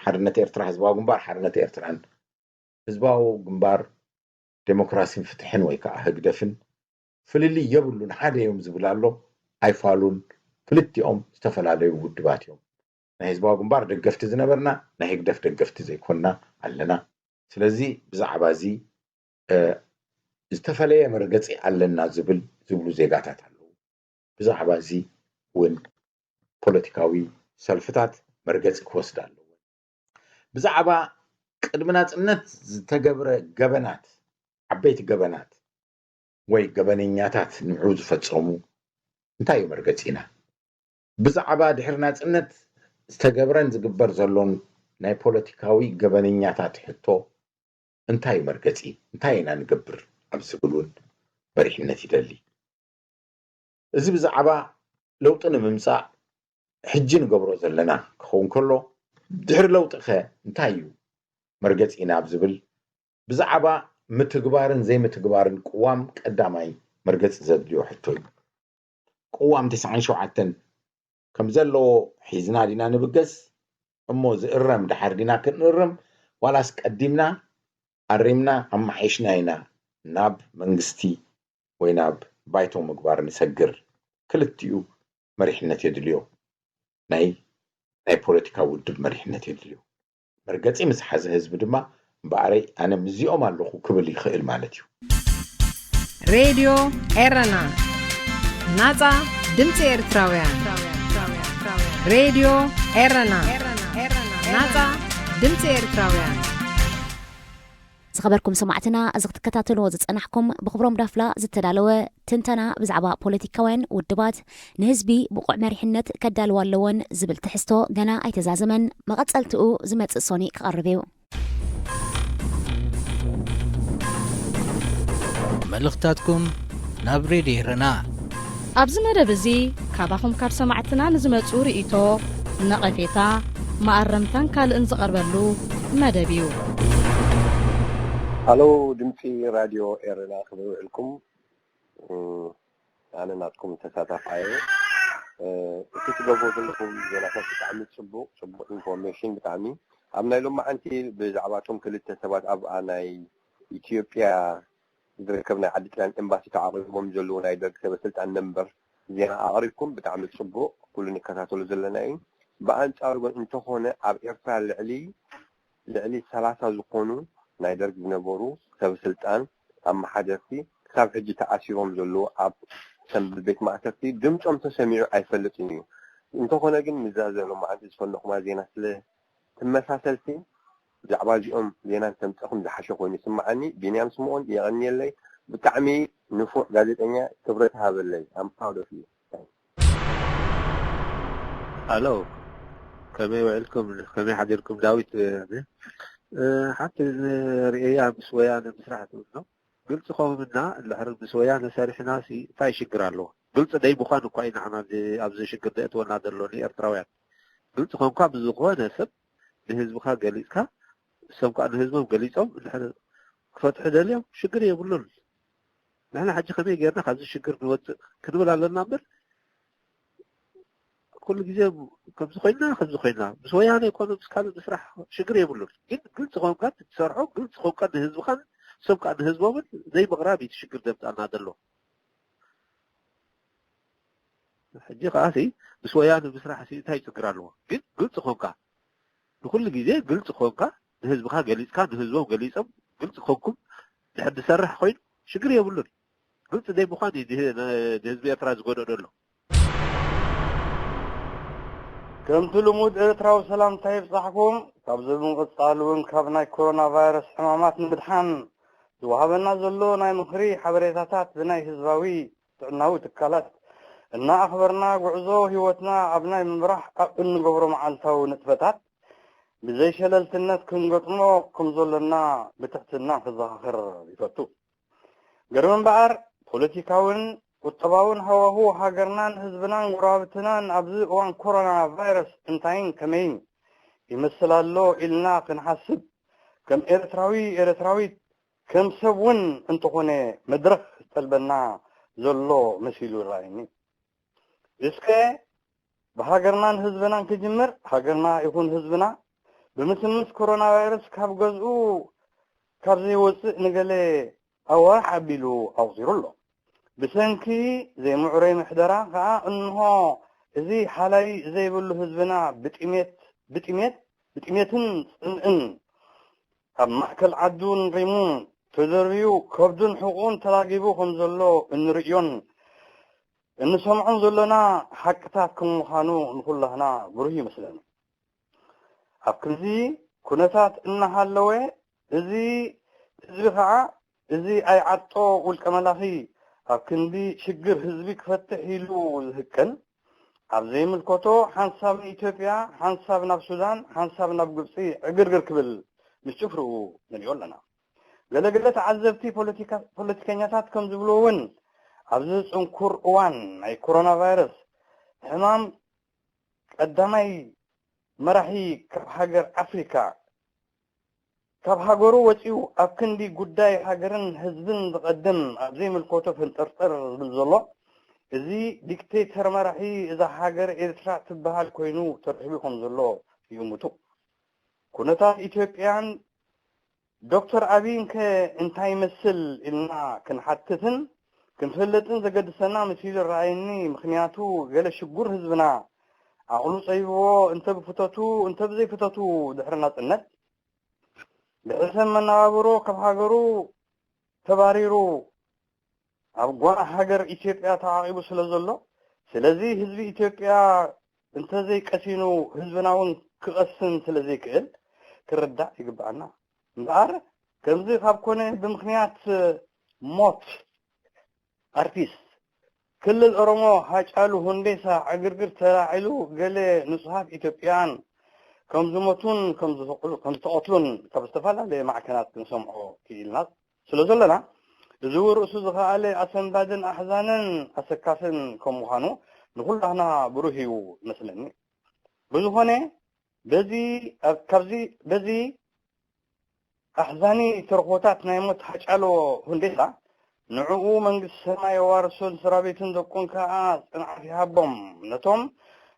ሓርነት ኤርትራ ህዝባዊ ግንባር ሓርነት ኤርትራን ህዝባዊ ግንባር ዴሞክራሲን ፍትሕን ወይ ከዓ ህግደፍን ፍልልይ የብሉን ሓደ እዮም ዝብል ኣሎ። ኣይፋሉን። ክልቲኦም ዝተፈላለዩ ውድባት እዮም። ናይ ህዝባዊ ግንባር ደገፍቲ ዝነበርና ናይ ህግደፍ ደገፍቲ ዘይኮንና ኣለና። ስለዚ ብዛዕባ እዚ ዝተፈለየ መርገፂ ኣለና ዝብል ዝብሉ ዜጋታት ኣለዉ። ብዛዕባ እዚ እውን ፖለቲካዊ ሰልፍታት መርገፂ ክወስዳ ኣለዎ። ብዛዕባ ቅድሚ ናፅነት ዝተገብረ ገበናት ዓበይቲ ገበናት ወይ ገበነኛታት ንዑ ዝፈፀሙ እንታይ እዩ መርገፂና? ብዛዕባ ድሕሪ ናፅነት ዝተገብረን ዝግበር ዘሎን ናይ ፖለቲካዊ ገበነኛታት ሕቶ እንታይ እዩ መርገፂ? እንታይ ኢና ንገብር ኣብ ዝብል እውን መሪሕነት ይደሊ። እዚ ብዛዕባ ለውጢ ንምምፃእ ሕጂ ንገብሮ ዘለና ክኸውን ከሎ፣ ድሕሪ ለውጢኸ እንታይ እዩ መርገጺና ኣብ ዝብል ብዛዕባ ምትግባርን ዘይምትግባርን ቅዋም ቀዳማይ መርገጺ ዘድልዮ ሕቶ እዩ። ቅዋም ተስዓን ሸውዓተን ከም ዘለዎ ሒዝና ዲና ንብገስ? እሞ ዝእረም ደሓር ዲና ክንእርም፣ ዋላስ ቀዲምና ኣሪምና ኣማሓይሽና ኢና ናብ መንግስቲ ወይ ናብ ባይቶ ምግባር ንሰግር? ክልቲኡ መሪሕነት የድልዮ። ናይ ናይ ፖለቲካ ውድብ መሪሕነት የድልዮ። መርገጺ ምስ ሓዘ ህዝቢ ድማ እምበኣረይ ኣነ ምስዚኦም ኣለኹ ክብል ይኽእል ማለት እዩ። ሬድዮ ኤረና፣ ናጻ ድምጺ ኤርትራውያን። ሬድዮ ኤረና፣ ናጻ ድምጺ ኤርትራውያን። ዝኸበርኩም ሰማዕትና፣ እዚ ክትከታተልዎ ዝጸናሕኩም ብኽብሮም ዳፍላ ዝተዳለወ ትንተና ብዛዕባ ፖለቲካውያን ውድባት ንህዝቢ ብቑዕ መሪሕነት ከዳልዋ ኣለወን ዝብል ትሕዝቶ ገና ኣይተዛዘመን። መቐጸልትኡ ዝመጽእ ሶኒ ክቐርብ እዩ። መልእኽትታትኩም ናብ ሬድዮ ኤረና። ኣብዚ መደብ እዚ ካባኹም ካብ ሰማዕትና ንዝመጹ ርእይቶ፣ ነቐፌታ፣ መኣረምታን ካልእን ዝቐርበሉ መደብ እዩ። ሃሎ ድምፂ ራድዮ ኤረና፣ ከመይ ውዕልኩም? ኣነ ናትኩም ተሳታፋየ። እቲ ትገብሩ ዘለኹም ዜናታት ብጣዕሚ ፅቡቅ ፅቡቅ ኢንፎርሜሽን ብጣዕሚ። ኣብ ናይ ሎማዓንቲ ብዛዕባ እቶም ክልተ ሰባት ኣብ ናይ ኢትዮጵያ ዝርከብ ናይ ዓዲ ጥልያን ኤምባሲ ተዓቂቦም ዘለዉ ናይ ደርግ ሰበ ስልጣን ነምበር ዜና ኣቕሪብኩም ብጣዕሚ ፅቡቅ፣ ኩሉ ንከታተሎ ዘለና እዩ። ብኣንፃሩ ግን እንተኾነ ኣብ ኤርትራ ልዕሊ ልዕሊ ሰላሳ ዝኾኑ ናይ ደርግ ዝነበሩ ሰብ ስልጣን ኣመሓደርቲ ክሳብ ሕጂ ተኣሲሮም ዘለዉ ኣብ ሰንበል ቤት ማእሰርቲ ድምፆም ተሰሚዑ ኣይፈልጥን እዩ። እንተኾነ ግን ምዛ ዘሎ መዓልቲ ዝፈለኹማ ዜና ስለ ትመሳሰልቲ ብዛዕባ እዚኦም ዜና እንተምፀኹም ዝሓሸ ኮይኑ ይስምዓኒ። ቢንያም ስምኦን የቐንየለይ። ብጣዕሚ ንፉዕ ጋዜጠኛ ክብረት ሃበለይ። I'm proud of you. ኣሎ ከመይ ውዕልኩም ከመይ ሓዲርኩም ዳዊት ሓንቲ ንርእያ ምስ ወያነ ምስራሕ ትብል ነው ግልፂ ከውምና እንድሕር ምስ ወያነ ሰሪሕና ሲ እንታይ ሽግር ኣለዎ ግልፂ ደይ ምኳን እኳ እዩ ንዓና ኣብዚ ሽግር ደእትወና ዘሎ ንኤርትራውያን ግልፂ ኮንኳ ብዝኾነ ሰብ ንህዝብካ ገሊፅካ እሶም ከዓ ንህዝቦም ገሊፆም እንድሕር ክፈትሑ ደልዮም ሽግር የብሉን ንሕና ሕጂ ከመይ ጌርና ካብዚ ሽግር ንወፅእ ክንብል ኣለና እምበር ኩሉ ግዜ ከምዚ ኮይና ከምዚ ኮይና ምስ ወያነ ይኮኑ ምስ ካልእ ምስራሕ ሽግር የብሉን ግን ግልፂ ኮንካ ትሰርሖ ግልፂ ኮንካ ንህዝብካን እሶም ከዓ ንህዝቦምን ዘይምቕራብ እዩ ሽግር ዘምፃና ዘሎ ሕጂ ከዓ ምስ ወያነ ምስራሕ እንታይ ችግር ኣለዎ ግን ግልፂ ኮንካ ንኩሉ ግዜ ግልፂ ኮንካ ንህዝብካ ገሊፅካ ንህዝቦም ገሊፆም ግልፂ ኮንኩም ድሕር ዝሰርሕ ኮይኑ ሽግር የብሉን ግልፂ ደይ ምኳን እዩ ንህዝቢ ኤርትራ ዝጎድኦ ዘሎ ከምቲ ልሙድ ኤርትራዊ ሰላምታ ይብጻሕኩም ካብዚ ብምቕጻል እውን ካብ ናይ ኮሮና ቫይረስ ሕማማት ንምድሓን ዝወሃበና ዘሎ ናይ ምኽሪ ሓበሬታታት ብናይ ህዝባዊ ጥዕናዊ ትካላት እናኣኽበርና ጉዕዞ ህይወትና ኣብ ናይ ምምራሕ ኣብ እንገብሮ መዓልታዊ ንጥፈታት ብዘይሸለልትነት ክንገጥሞ ከምዘሎና ብትሕትና ክዘኻኽር ይፈቱ። ገርም እምበኣር ፖለቲካውን ቁጠባውን ሃዋሁ ሃገርናን ህዝብናን ጎረባብትናን ኣብዚ እዋን ኮሮና ቫይረስ እንታይን ከመይን ይመስል ኣሎ ኢልና ክንሓስብ ከም ኤርትራዊ ኤርትራዊት ከም ሰብ እውን እንተኾነ መድረኽ ዝጠልበና ዘሎ መሲሉ ይረኣየኒ። እስከ ብሃገርናን ህዝብናን ክጅምር፣ ሃገርና ይኹን ህዝብና ብምስምስ ኮሮና ቫይረስ ካብ ገዝኡ ካብ ዘይወፅእ ንገለ ኣዋርሕ ኣቢሉ ኣቑፂሩ ኣሎ። ብሰንኪ ዘይምዕሩይ ምሕደራ ከዓ እንሆ እዚ ሓላይ ዘይብሉ ህዝብና ብጥሜት ብጥሜት ብጥሜትን ፅምእን ኣብ ማእከል ዓዱን ሪሙ ተዘርብዩ ከብዱን ሕቑኡን ተላጊቡ ከም ዘሎ እንርእዮን እንሰምዖን ዘሎና ሓቅታት ከም ምዃኑ ንኹላህና ብሩህ ይመስለኒ። ኣብ ክንዚ ኩነታት እናሃለወ እዚ ህዝቢ ከዓ እዚ ኣይዓጦ ውልቀ መላኺ ኣብ ክንዲ ሽግር ህዝቢ ክፈትሕ ኢሉ ዝህቅን ኣብ ዘይምልከቶ ሓንሳብ ንኢትዮጵያ፣ ሓንሳብ ናብ ሱዳን፣ ሓንሳብ ናብ ግብፂ ዕግርግር ክብል ምስ ጭፍርኡ ንሪኦ ኣለና። ገለገለ ተዓዘብቲ ፖለቲከኛታት ከም ዝብልዎ እውን ኣብዚ ፅንኩር እዋን ናይ ኮሮና ቫይረስ ሕማም ቀዳማይ መራሒ ካብ ሃገር ኣፍሪካ፣ ካብ ሃገሩ ወፂኡ ኣብ ክንዲ ጉዳይ ሃገርን ህዝብን ዝቐድም፣ ኣብ ዘይምልከቶ ፍንጥርጥር ዝብል ዘሎ፣ እዚ ዲክቴተር መራሒ እዛ ሃገር ኤርትራ ትበሃል ኮይኑ ተረኺቡ ከም ዘሎ ይእምቱ። ኩነታት ኢትዮጵያን ዶክተር ኣብይን ከ እንታይ ይመስል ኢልና ክንሓትትን ክንፈልጥን ዘገድሰና መሲሉ ይረኣየኒ። ምኽንያቱ ገለ ሽጉር ህዝብና ዓቕሉ ጸቢብዎ፣ እንተ ብፍተቱ እንተ ብዘይፍተቱ ድሕሪ ናጽነት ብሕሰም መነባብሮ ካብ ሃገሩ ተባሪሩ ኣብ ጓና ሃገር ኢትዮጵያ ተዓቂቡ ስለ ዘሎ፣ ስለዚ ህዝቢ ኢትዮጵያ እንተዘይቀሲኑ ህዝብና እውን ክቐስን ስለ ዘይክእል ክርዳእ ይግብኣና። እምበኣር ከምዚ ካብ ኮነ ብምኽንያት ሞት ኣርቲስት ክልል ኦሮሞ ሃጫሉ ሁንዴሳ ዕግርግር ተላዒሉ ገለ ንጹሃት ኢትዮጵያን ከም ዝሞቱን ከም ዝተቐትሉን ካብ ዝተፈላለየ ማዕከናት ክንሰምዖ ክኢልና ስለ ዘለና፣ እዚ ርእሱ ዝኸኣለ ኣሰንባድን ኣሕዛንን ኣሰካፍን ከም ምዃኑ ንኹላህና ብሩህ እዩ ይመስለኒ። ብዝኾነ በዚ በዚ ኣሕዛኒ ተርኾታት ናይ ሞት ሃጫሎ ሁንዴሳ ንዕኡ መንግስቲ ሰማይ የዋርሶን ስራቤትን ደቁን ከኣ ጽንዓት ይሃቦም። ነቶም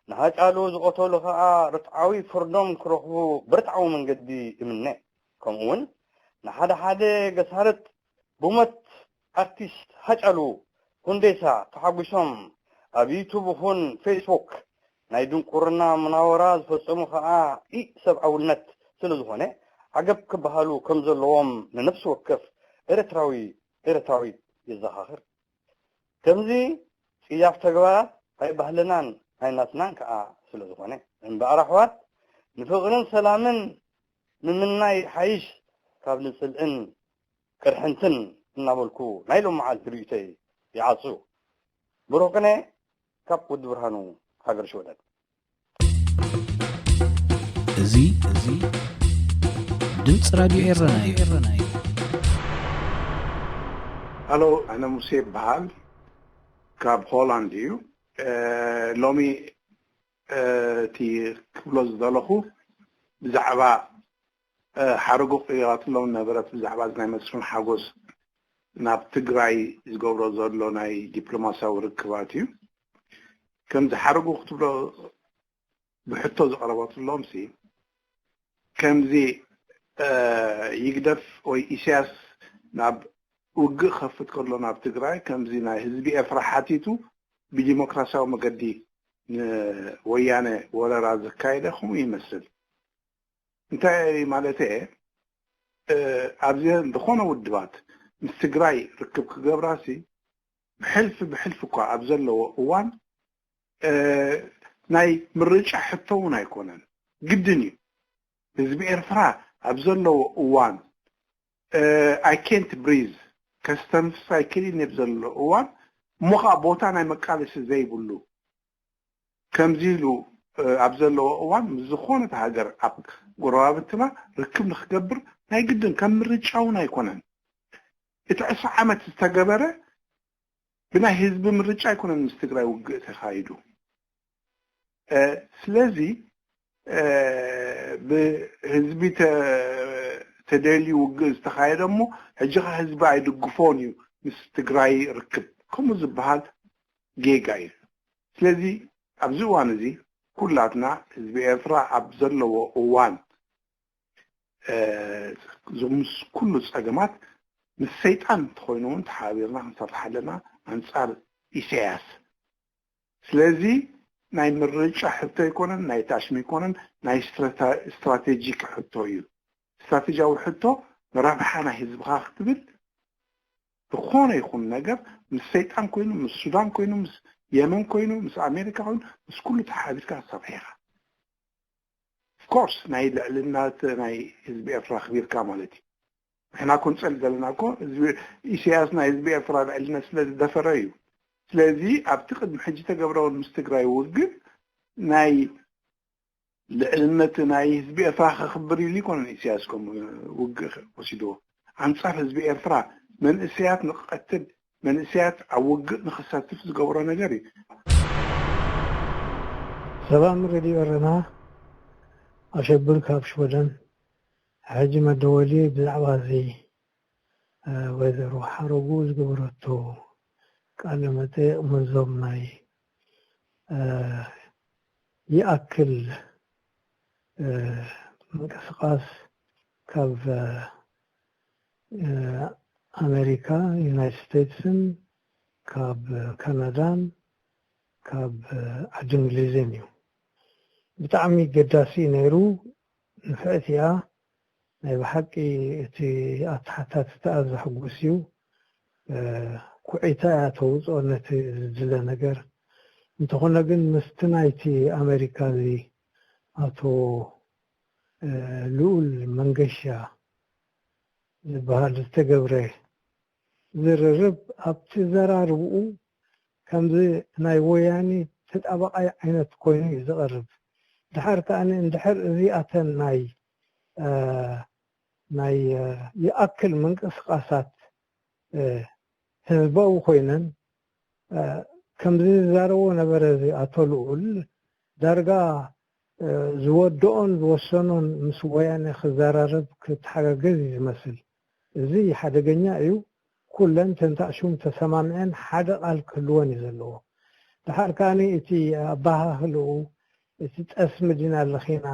ንሃጫሉ ዝቐተሉ ከኣ ርትዓዊ ፍርዶም ክረኽቡ ብርትዓዊ መንገዲ እምነ። ከምኡ እውን ንሓደ ሓደ ገሳርጥ ብሞት ኣርቲስት ሃጫሉ ሁንዴሳ ተሓጒሶም ኣብ ዩቱብ ይኹን ፌስቡክ ናይ ድንቁርና ሙናወራ ዝፈጸሙ ከኣ ኢ ሰብኣውነት ስለ ዝኾነ ዓገብ ክበሃሉ ከም ዘለዎም ንነፍሲ ወከፍ ኤርትራዊ ኤርትራዊት የዘኻኽር። ከምዚ ጽያፍ ተግባራት ኣይባህልናን ኣይናትናን ከኣ ስለ ዝኾነ እምበኣር ኣሕዋት ንፍቕርን ሰላምን ምምናይ ይሓይሽ ካብ ንጽልእን ቅርሕንትን እናበልኩ ናይ ሎመዓልቲ ርእይቶይ ይዓጹ። ብሩኽ ቅነ ካብ ወዲ ብርሃኑ ሃገር ሽወደን። እዚ እዚ ድምፂ ራድዮ ኤረና እዩ። ሃሎ፣ ኣነ ሙሴ ይበሃል፣ ካብ ሆላንድ እዩ። ሎሚ እቲ ክብሎ ዝደለኹ ብዛዕባ ሓረጎ ቀይራትሎም ነበረት ብዛዕባ ናይ መስፍን ሓጎስ ናብ ትግራይ ዝገብሮ ዘሎ ናይ ዲፕሎማሲያዊ ርክባት እዩ። ከምዚ ሓረጎ ክትብሎ ብሕቶ ዝቐረበትሎም ሲ ከምዚ ይግደፍ ወይ ኢሳያስ ናብ ውግእ ከፍት ከሎ ናብ ትግራይ ከምዚ ናይ ህዝቢ ኤርትራ ሓቲቱ ብዲሞክራሲያዊ መገዲ ንወያነ ወረራ ዘካየደ ከምኡ ይመስል። እንታይ ማለት እየ ኣብዚአን ዝኾነ ውድባት ምስ ትግራይ ርክብ ክገብራሲ ብሕልፊ ብሕልፊ እኳ ኣብ ዘለዎ እዋን ናይ ምርጫ ሕቶ እውን ኣይኮነን፣ ግድን እዩ። ህዝቢ ኤርትራ ኣብ ዘለዎ እዋን I can't breathe፣ ከስተንፍስ ኣይክእልን ኣብ ዘሎ እዋን እሞ ከዓ ቦታ ናይ መቃለሲ ዘይብሉ ከምዚ ኢሉ ኣብ ዘለዎ እዋን ምስ ዝኾነት ሃገር ኣብ ጎረባብትና ርክብ ንክገብር ናይ ግድን ከም ምርጫ እውን ኣይኮነን። እቲ ዕስራ ዓመት ዝተገበረ ብናይ ህዝቢ ምርጫ ኣይኮነን ምስ ትግራይ ውግእ ተኻይዱ። ስለዚ ብህዝቢ ተደልዩ ውግእ ዝተኻየደ እሞ ሕጂ ኸ ህዝቢ ኣይድግፎን እዩ ምስ ትግራይ ርክብ ከምኡ ዝበሃል ጌጋ እዩ። ስለዚ ኣብዚ እዋን እዚ ኩላትና ህዝቢ ኤርትራ ኣብ ዘለዎ እዋን ምስ ኩሉ ፀገማት ምስ ሰይጣን እንተኾይኑ እውን ተሓባቢርና ክንሰርሕ ኣለና ኣንፃር ኢሳያስ። ስለዚ ናይ ምርጫ ሕቶ ኣይኮነን፣ ናይ ታሽሚ ኣይኮነን፣ ናይ ስትራቴጂክ ሕቶ እዩ። ስትራቴጂያዊ ሕቶ ንረብሓ ናይ ህዝብኻ ክትብል ዝኾነ ይኹን ነገር ምስ ሰይጣን ኮይኑ ምስ ሱዳን ኮይኑ ምስ የመን ኮይኑ ምስ ኣሜሪካ ኮይኑ ምስ ኩሉ ተሓቢርካ ክትሰርሕ ኢኻ። ኦፍኮርስ ናይ ልዕልነት ናይ ህዝቢ ኤርትራ ኣኽቢርካ ማለት እዩ። ንሕና እኮ ንጸሊ ዘለና እኮ ህዝቢ ኢሳያስ ናይ ህዝቢ ኤርትራ ልዕልነት ስለ ዝደፈረ እዩ። ስለዚ ኣብቲ ቅድሚ ሕጂ ተገብረ እውን ምስ ትግራይ ውግእ ናይ ልዕልነት ናይ ህዝቢ ኤርትራ ከኽብር ኢሉ ኣይኮነን ኢሳያስ ከምኡ ውግእ ወሲድዎ። ኣንጻር ህዝቢ ኤርትራ መንእሰያት ንክቐትል መንእሰያት ኣብ ውግእ ንኽሳትፍ ዝገብሮ ነገር እዩ። ሰላም ሬድዮ ኤረና፣ ኣሸብር ካብ ሽወደን። ሕጂ መደወሊ ብዛዕባ እዚ፣ እ፣ ወይዘሮ ሓረጉ ዝገበረቶ ቃለ መጠይቕ ምስዞም ናይ፣ እ፣ ይኣክል፣ እ፣ ምንቅስቃስ ካብ፣ እ፣ ኣሜሪካ፣ ዩናይትድ ስቴትስን ካብ ካናዳን ካብ ዓዲ እንግሊዝን እዩ። ብጣዕሚ ገዳሲ እዩ ነይሩ። ንፍዕቲ እያ። ናይ ብሓቂ እቲ ኣተሓታትታኣ ዘሕጉስ እዩ። እ፣ ኩዒታ እያ ተውፅኦ ነቲ ዝድለ ነገር። እንተኾነ ግን ምስቲ ናይቲ ኣሜሪካ እዚ ኣቶ፣ እ፣ ልኡል መንገሻ ዝበሃል ዝተገብረ ዝርርብ ኣብቲ ዘራርብኡ ከምዚ ናይ ወያኔ ተጣባቃይ ዓይነት ኮይኑ እዩ ዝቐርብ። ድሓር ከኣ እንድሕር እዚኣተን ናይ፣ እ፣ ናይ፣ እ፣ ይኣክል ምንቅስቃሳት፣ እ፣ ህዝባዊ ኮይነን፣ እ፣ ከምዚ ዝዛረቦ ነበረ እዚ ኣቶ ልኡል፣ ዳርጋ፣ እ፣ ዝወድኦን ዝወሰኖን ምስ ወያኔ ክዘራረብ ክተሓጋገዝ እዩ ዝመስል። እዚ ሓደገኛ እዩ። ኩለን ተንታእሹም ተሰማምዐን ሓደ ቃል ክህልወን እዩ ዘለዎ። ድሓር ከኣ እቲ ኣባሃህልኡ፣ እቲ ጠስሚ ዲና ለኺና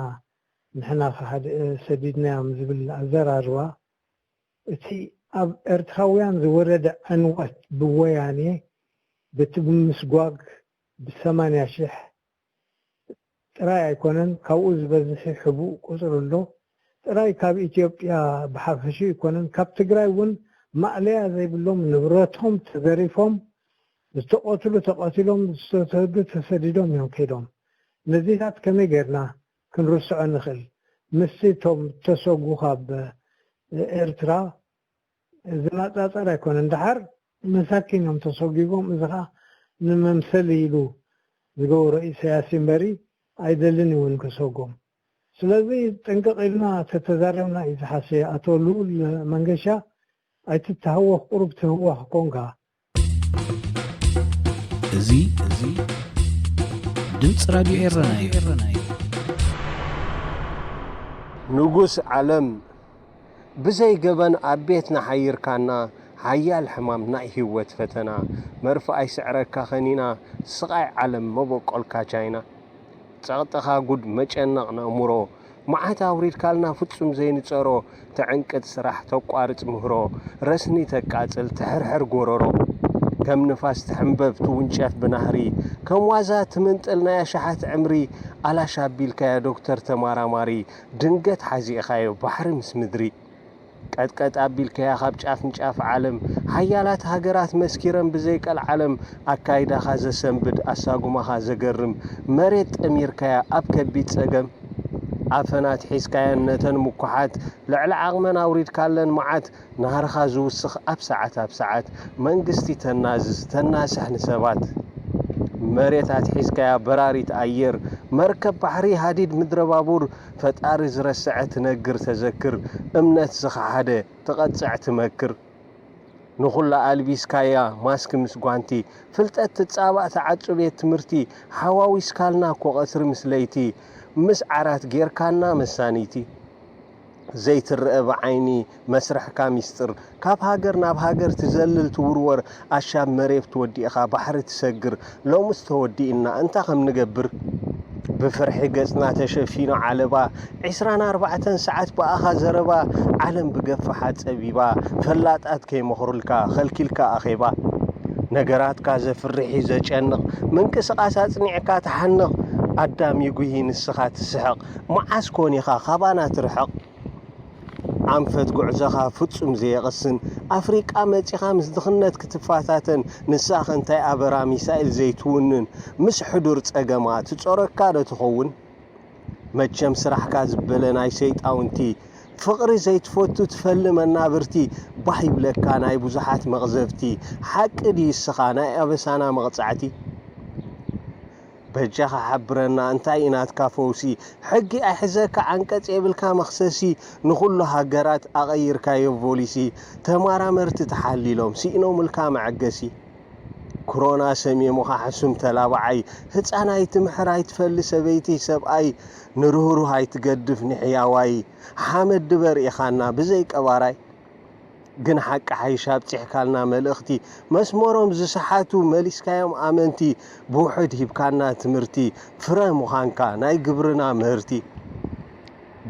ንሕና ከሓደ-፣ ሰዲድናዮም ዝብል ኣዘራርባ፣ እቲ ኣብ ኤርትራውያን ዝወረደ ዕንወት ብወያኔ፣ በቲ ብምስጓግ ብሰማንያ ሽሕ ጥራይ ኣይኮነን፣ ካብኡ ዝበዝሕ ሕቡእ ቁጽሪ ኣሎ። ጥራይ ካብ ኢትዮጵያ ብሓፈሽኡ ኣይኮነን፣ ካብ ትግራይ እውን ማእለያ ዘይብሎም ንብረቶም ተዘሪፎም፣ ዝተቐትሉ ተቐቲሎም፣ ዝተሰዱ ተሰዲዶም እዮም ከይዶም። ነዚታት ከመይ ጌርና ክንርስዖ ንኽእል? ምስቲ እቶም ተሰጉ ካብ ኤርትራ ዝነጻጸር ኣይኮነን። ደሓር መሳኪን እዮም ተሰጒጎም፣ እዚ ኸኣ ንመምሰሊ ኢሉ ዝገብሮ ኢሳያስ እምበሪ ኣይደልን እውን ክሰጎም። ስለዚ ጥንቅቕ ኢልና ተተዛረብና እዩ ዝሓሸ። ኣቶ ልኡል መንገሻ ኣይትተሃወኽ፣ ቁሩብ ትህወኽ ኮንካ። እዚ እዚ ድምፂ ራድዮ ኤረና እዩ። ንጉስ ዓለም ብዘይ ገበን ኣብ ቤትና ሓይርካና፣ ሓያል ሕማም ናይ ህይወት ፈተና፣ መርፍእ ኣይስዕረካ ኸኒና፣ ስቓይ ዓለም መበቆልካ ቻይና። ጸቕጥኻ ጉድ መጨነቕ ነእምሮ፣ መዓት ኣውሪድካልና ፍጹም ዘይንጸሮ፣ ትዕንቅጽ ስራሕ ተቋርጽ ምህሮ፣ ረስኒ ተቃጽል ትሕርሕር ጎረሮ። ከም ንፋስ ትሕንበብ ትውንጨፍ ብናህሪ፣ ከም ዋዛ ትምንጥል ናይ ኣሽሓት ዕምሪ፣ ኣላሽ ኣቢልካያ ዶክተር ተማራማሪ፣ ድንገት ሓዚእኻዮ ባሕሪ ምስ ምድሪ። ቀጥቀጥ ኣቢልካያ ካብ ጫፍ ንጫፍ ዓለም፣ ሓያላት ሃገራት መስኪረን ብዘይ ቀልዓለም፣ ኣካይዳኻ ዘሰንብድ ኣሳጉማኻ ዘገርም፣ መሬት ጠሚርካያ ኣብ ከቢድ ጸገም። ዓፈና ኣትሒዝካየን ነተን ምኩሓት፣ ልዕሊ ዓቕመን ኣውሪድካለን መዓት፣ ናህርኻ ዝውስኽ ኣብ ሰዓት ኣብ ሰዓት፣ መንግስቲ ተናዝዝ ተናስሕ ንሰባት። መሬት ኣትሒዝካያ በራሪት ኣየር፣ መርከብ ባሕሪ ሃዲድ ምድረ ባቡር፣ ፈጣሪ ዝረስዐ ትነግር ተዘክር፣ እምነት ዝኸሓደ ትቐጽዕ ትመክር። ንኹላ ኣልቢስካያ ማስክ ምስ ጓንቲ፣ ፍልጠት ትጻባእ ትዓጹ ቤት ትምህርቲ፣ ሓዋዊስካልና እኮ ቀትሪ ምስ ለይቲ፣ ምስ ዓራት ጌርካና መሳንይቲ። ዘይትረአ ብዓይኒ መስርሕካ ሚስጥር፣ ካብ ሃገር ናብ ሃገር ትዘልል ትውርወር፣ ኣሻብ መሬት ወዲእኻ ባሕሪ ትሰግር፣ ሎምስ ተወዲእና እንታይ ከም ንገብር? ብፍርሒ ገጽና ተሸፊኑ ዓለባ፣ ዒስራን ኣርባዕተን ሰዓት ብኣኻ ዘረባ፣ ዓለም ብገፋሓ ጸቢባ፣ ፈላጣት ከይመኽሩልካ ኸልኪልካ ኣኼባ። ነገራትካ ዘፍርሕ እዩ ዘጨንቕ፣ ምንቅስቓስ ኣጽኒዕካ ትሓንቕ፣ ኣዳም ይጉሂ ንስኻ ትስሕቕ፣ መዓስ ኮን ኢኻ ካባና ትርሕቕ? ኣንፈት ጉዕዞኻ ፍጹም ዘየቕስን፣ ኣፍሪቃ መጺኻ ምስ ድኽነት ክትፈታተን፣ ንሳኸ እንታይ ኣበራ ሚሳኤል ዘይትውንን፣ ምስ ሕዱር ጸገማ ትጾረካ ዶ ትኸውን? መቸም ስራሕካ ዝበለ ናይ ሰይጣውንቲ፣ ፍቕሪ ዘይትፈቱ ትፈሊ መናብርቲ፣ ባህ ይብለካ ናይ ብዙሓት መቕዘፍቲ፣ ሓቂ ድዩ እስኻ ናይ ኣበሳና መቕጻዕቲ? በጃኻ ሓብረና እንታይ እዩ ናትካ ፈውሲ? ሕጊ ኣይሕዘካ ዓንቀጽ የብልካ መኽሰሲ፣ ንኹሉ ሃገራት ኣቐይርካዮ ቮሊሲ፣ ተማራመርቲ ተሓሊሎም ስኢኖምልካ መዐገሲ። ክሮና ሰሚሙኻ ሕሱም ተላባዓይ፣ ህፃን ኣይትምሕር ኣይትፈሊ ሰበይቲ ሰብኣይ፣ ንርህሩህ ኣይትገድፍ ንሕያዋይ፣ ሓመድ ድበር ኢኻና ብዘይ ቀባራይ። ግን ሓቂ ሓይሽ ኣብፂሕካልና መልእኽቲ፣ መስመሮም ዝሰሓቱ መሊስካዮም ኣመንቲ፣ ብውሕድ ሂብካና ትምህርቲ፣ ፍረ ምዃንካ ናይ ግብርና ምህርቲ።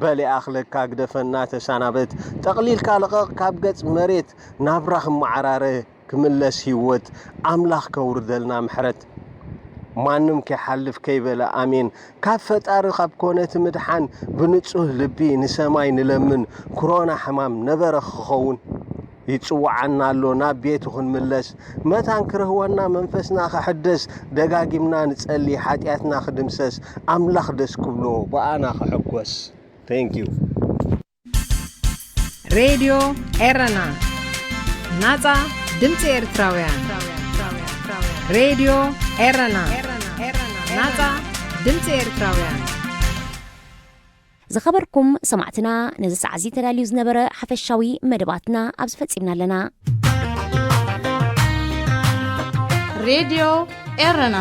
በል ይኣኽለካ ግደፈና ተሰናበት፣ ጠቕሊልካ ልቐቕ ካብ ገጽ መሬት፣ ናብራ ክመዓራረ ክምለስ ህይወት፣ ኣምላኽ ከውርደልና ምሕረት። ማንም ከይሓልፍ ከይበለ ኣሜን፣ ካብ ፈጣሪ ካብ ኮነ እቲ ምድሓን፣ ብንጹህ ልቢ ንሰማይ ንለምን፣ ክሮና ሕማም ነበረ ክኸውን። ይጽውዓና ኣሎ ናብ ቤቱ ክንምለስ፣ መታን ክረህወና መንፈስና ክሕደስ፣ ደጋጊምና ንጸሊ ሓጢኣትና ክድምሰስ፣ ኣምላኽ ደስ ክብሎ ብኣና ክሕጎስ። Thank you። ሬድዮ ኤረና፣ ናጻ ድምጺ ኤርትራውያን። ሬድዮ ኤረና፣ ናጻ ድምጺ ኤርትራውያን። ዝኸበርኩም ሰማዕትና፣ ነዚ ሰዓት እዚ ተዳልዩ ዝነበረ ሓፈሻዊ መደባትና ኣብዚ ፈጺምና ኣለና። ሬድዮ ኤረና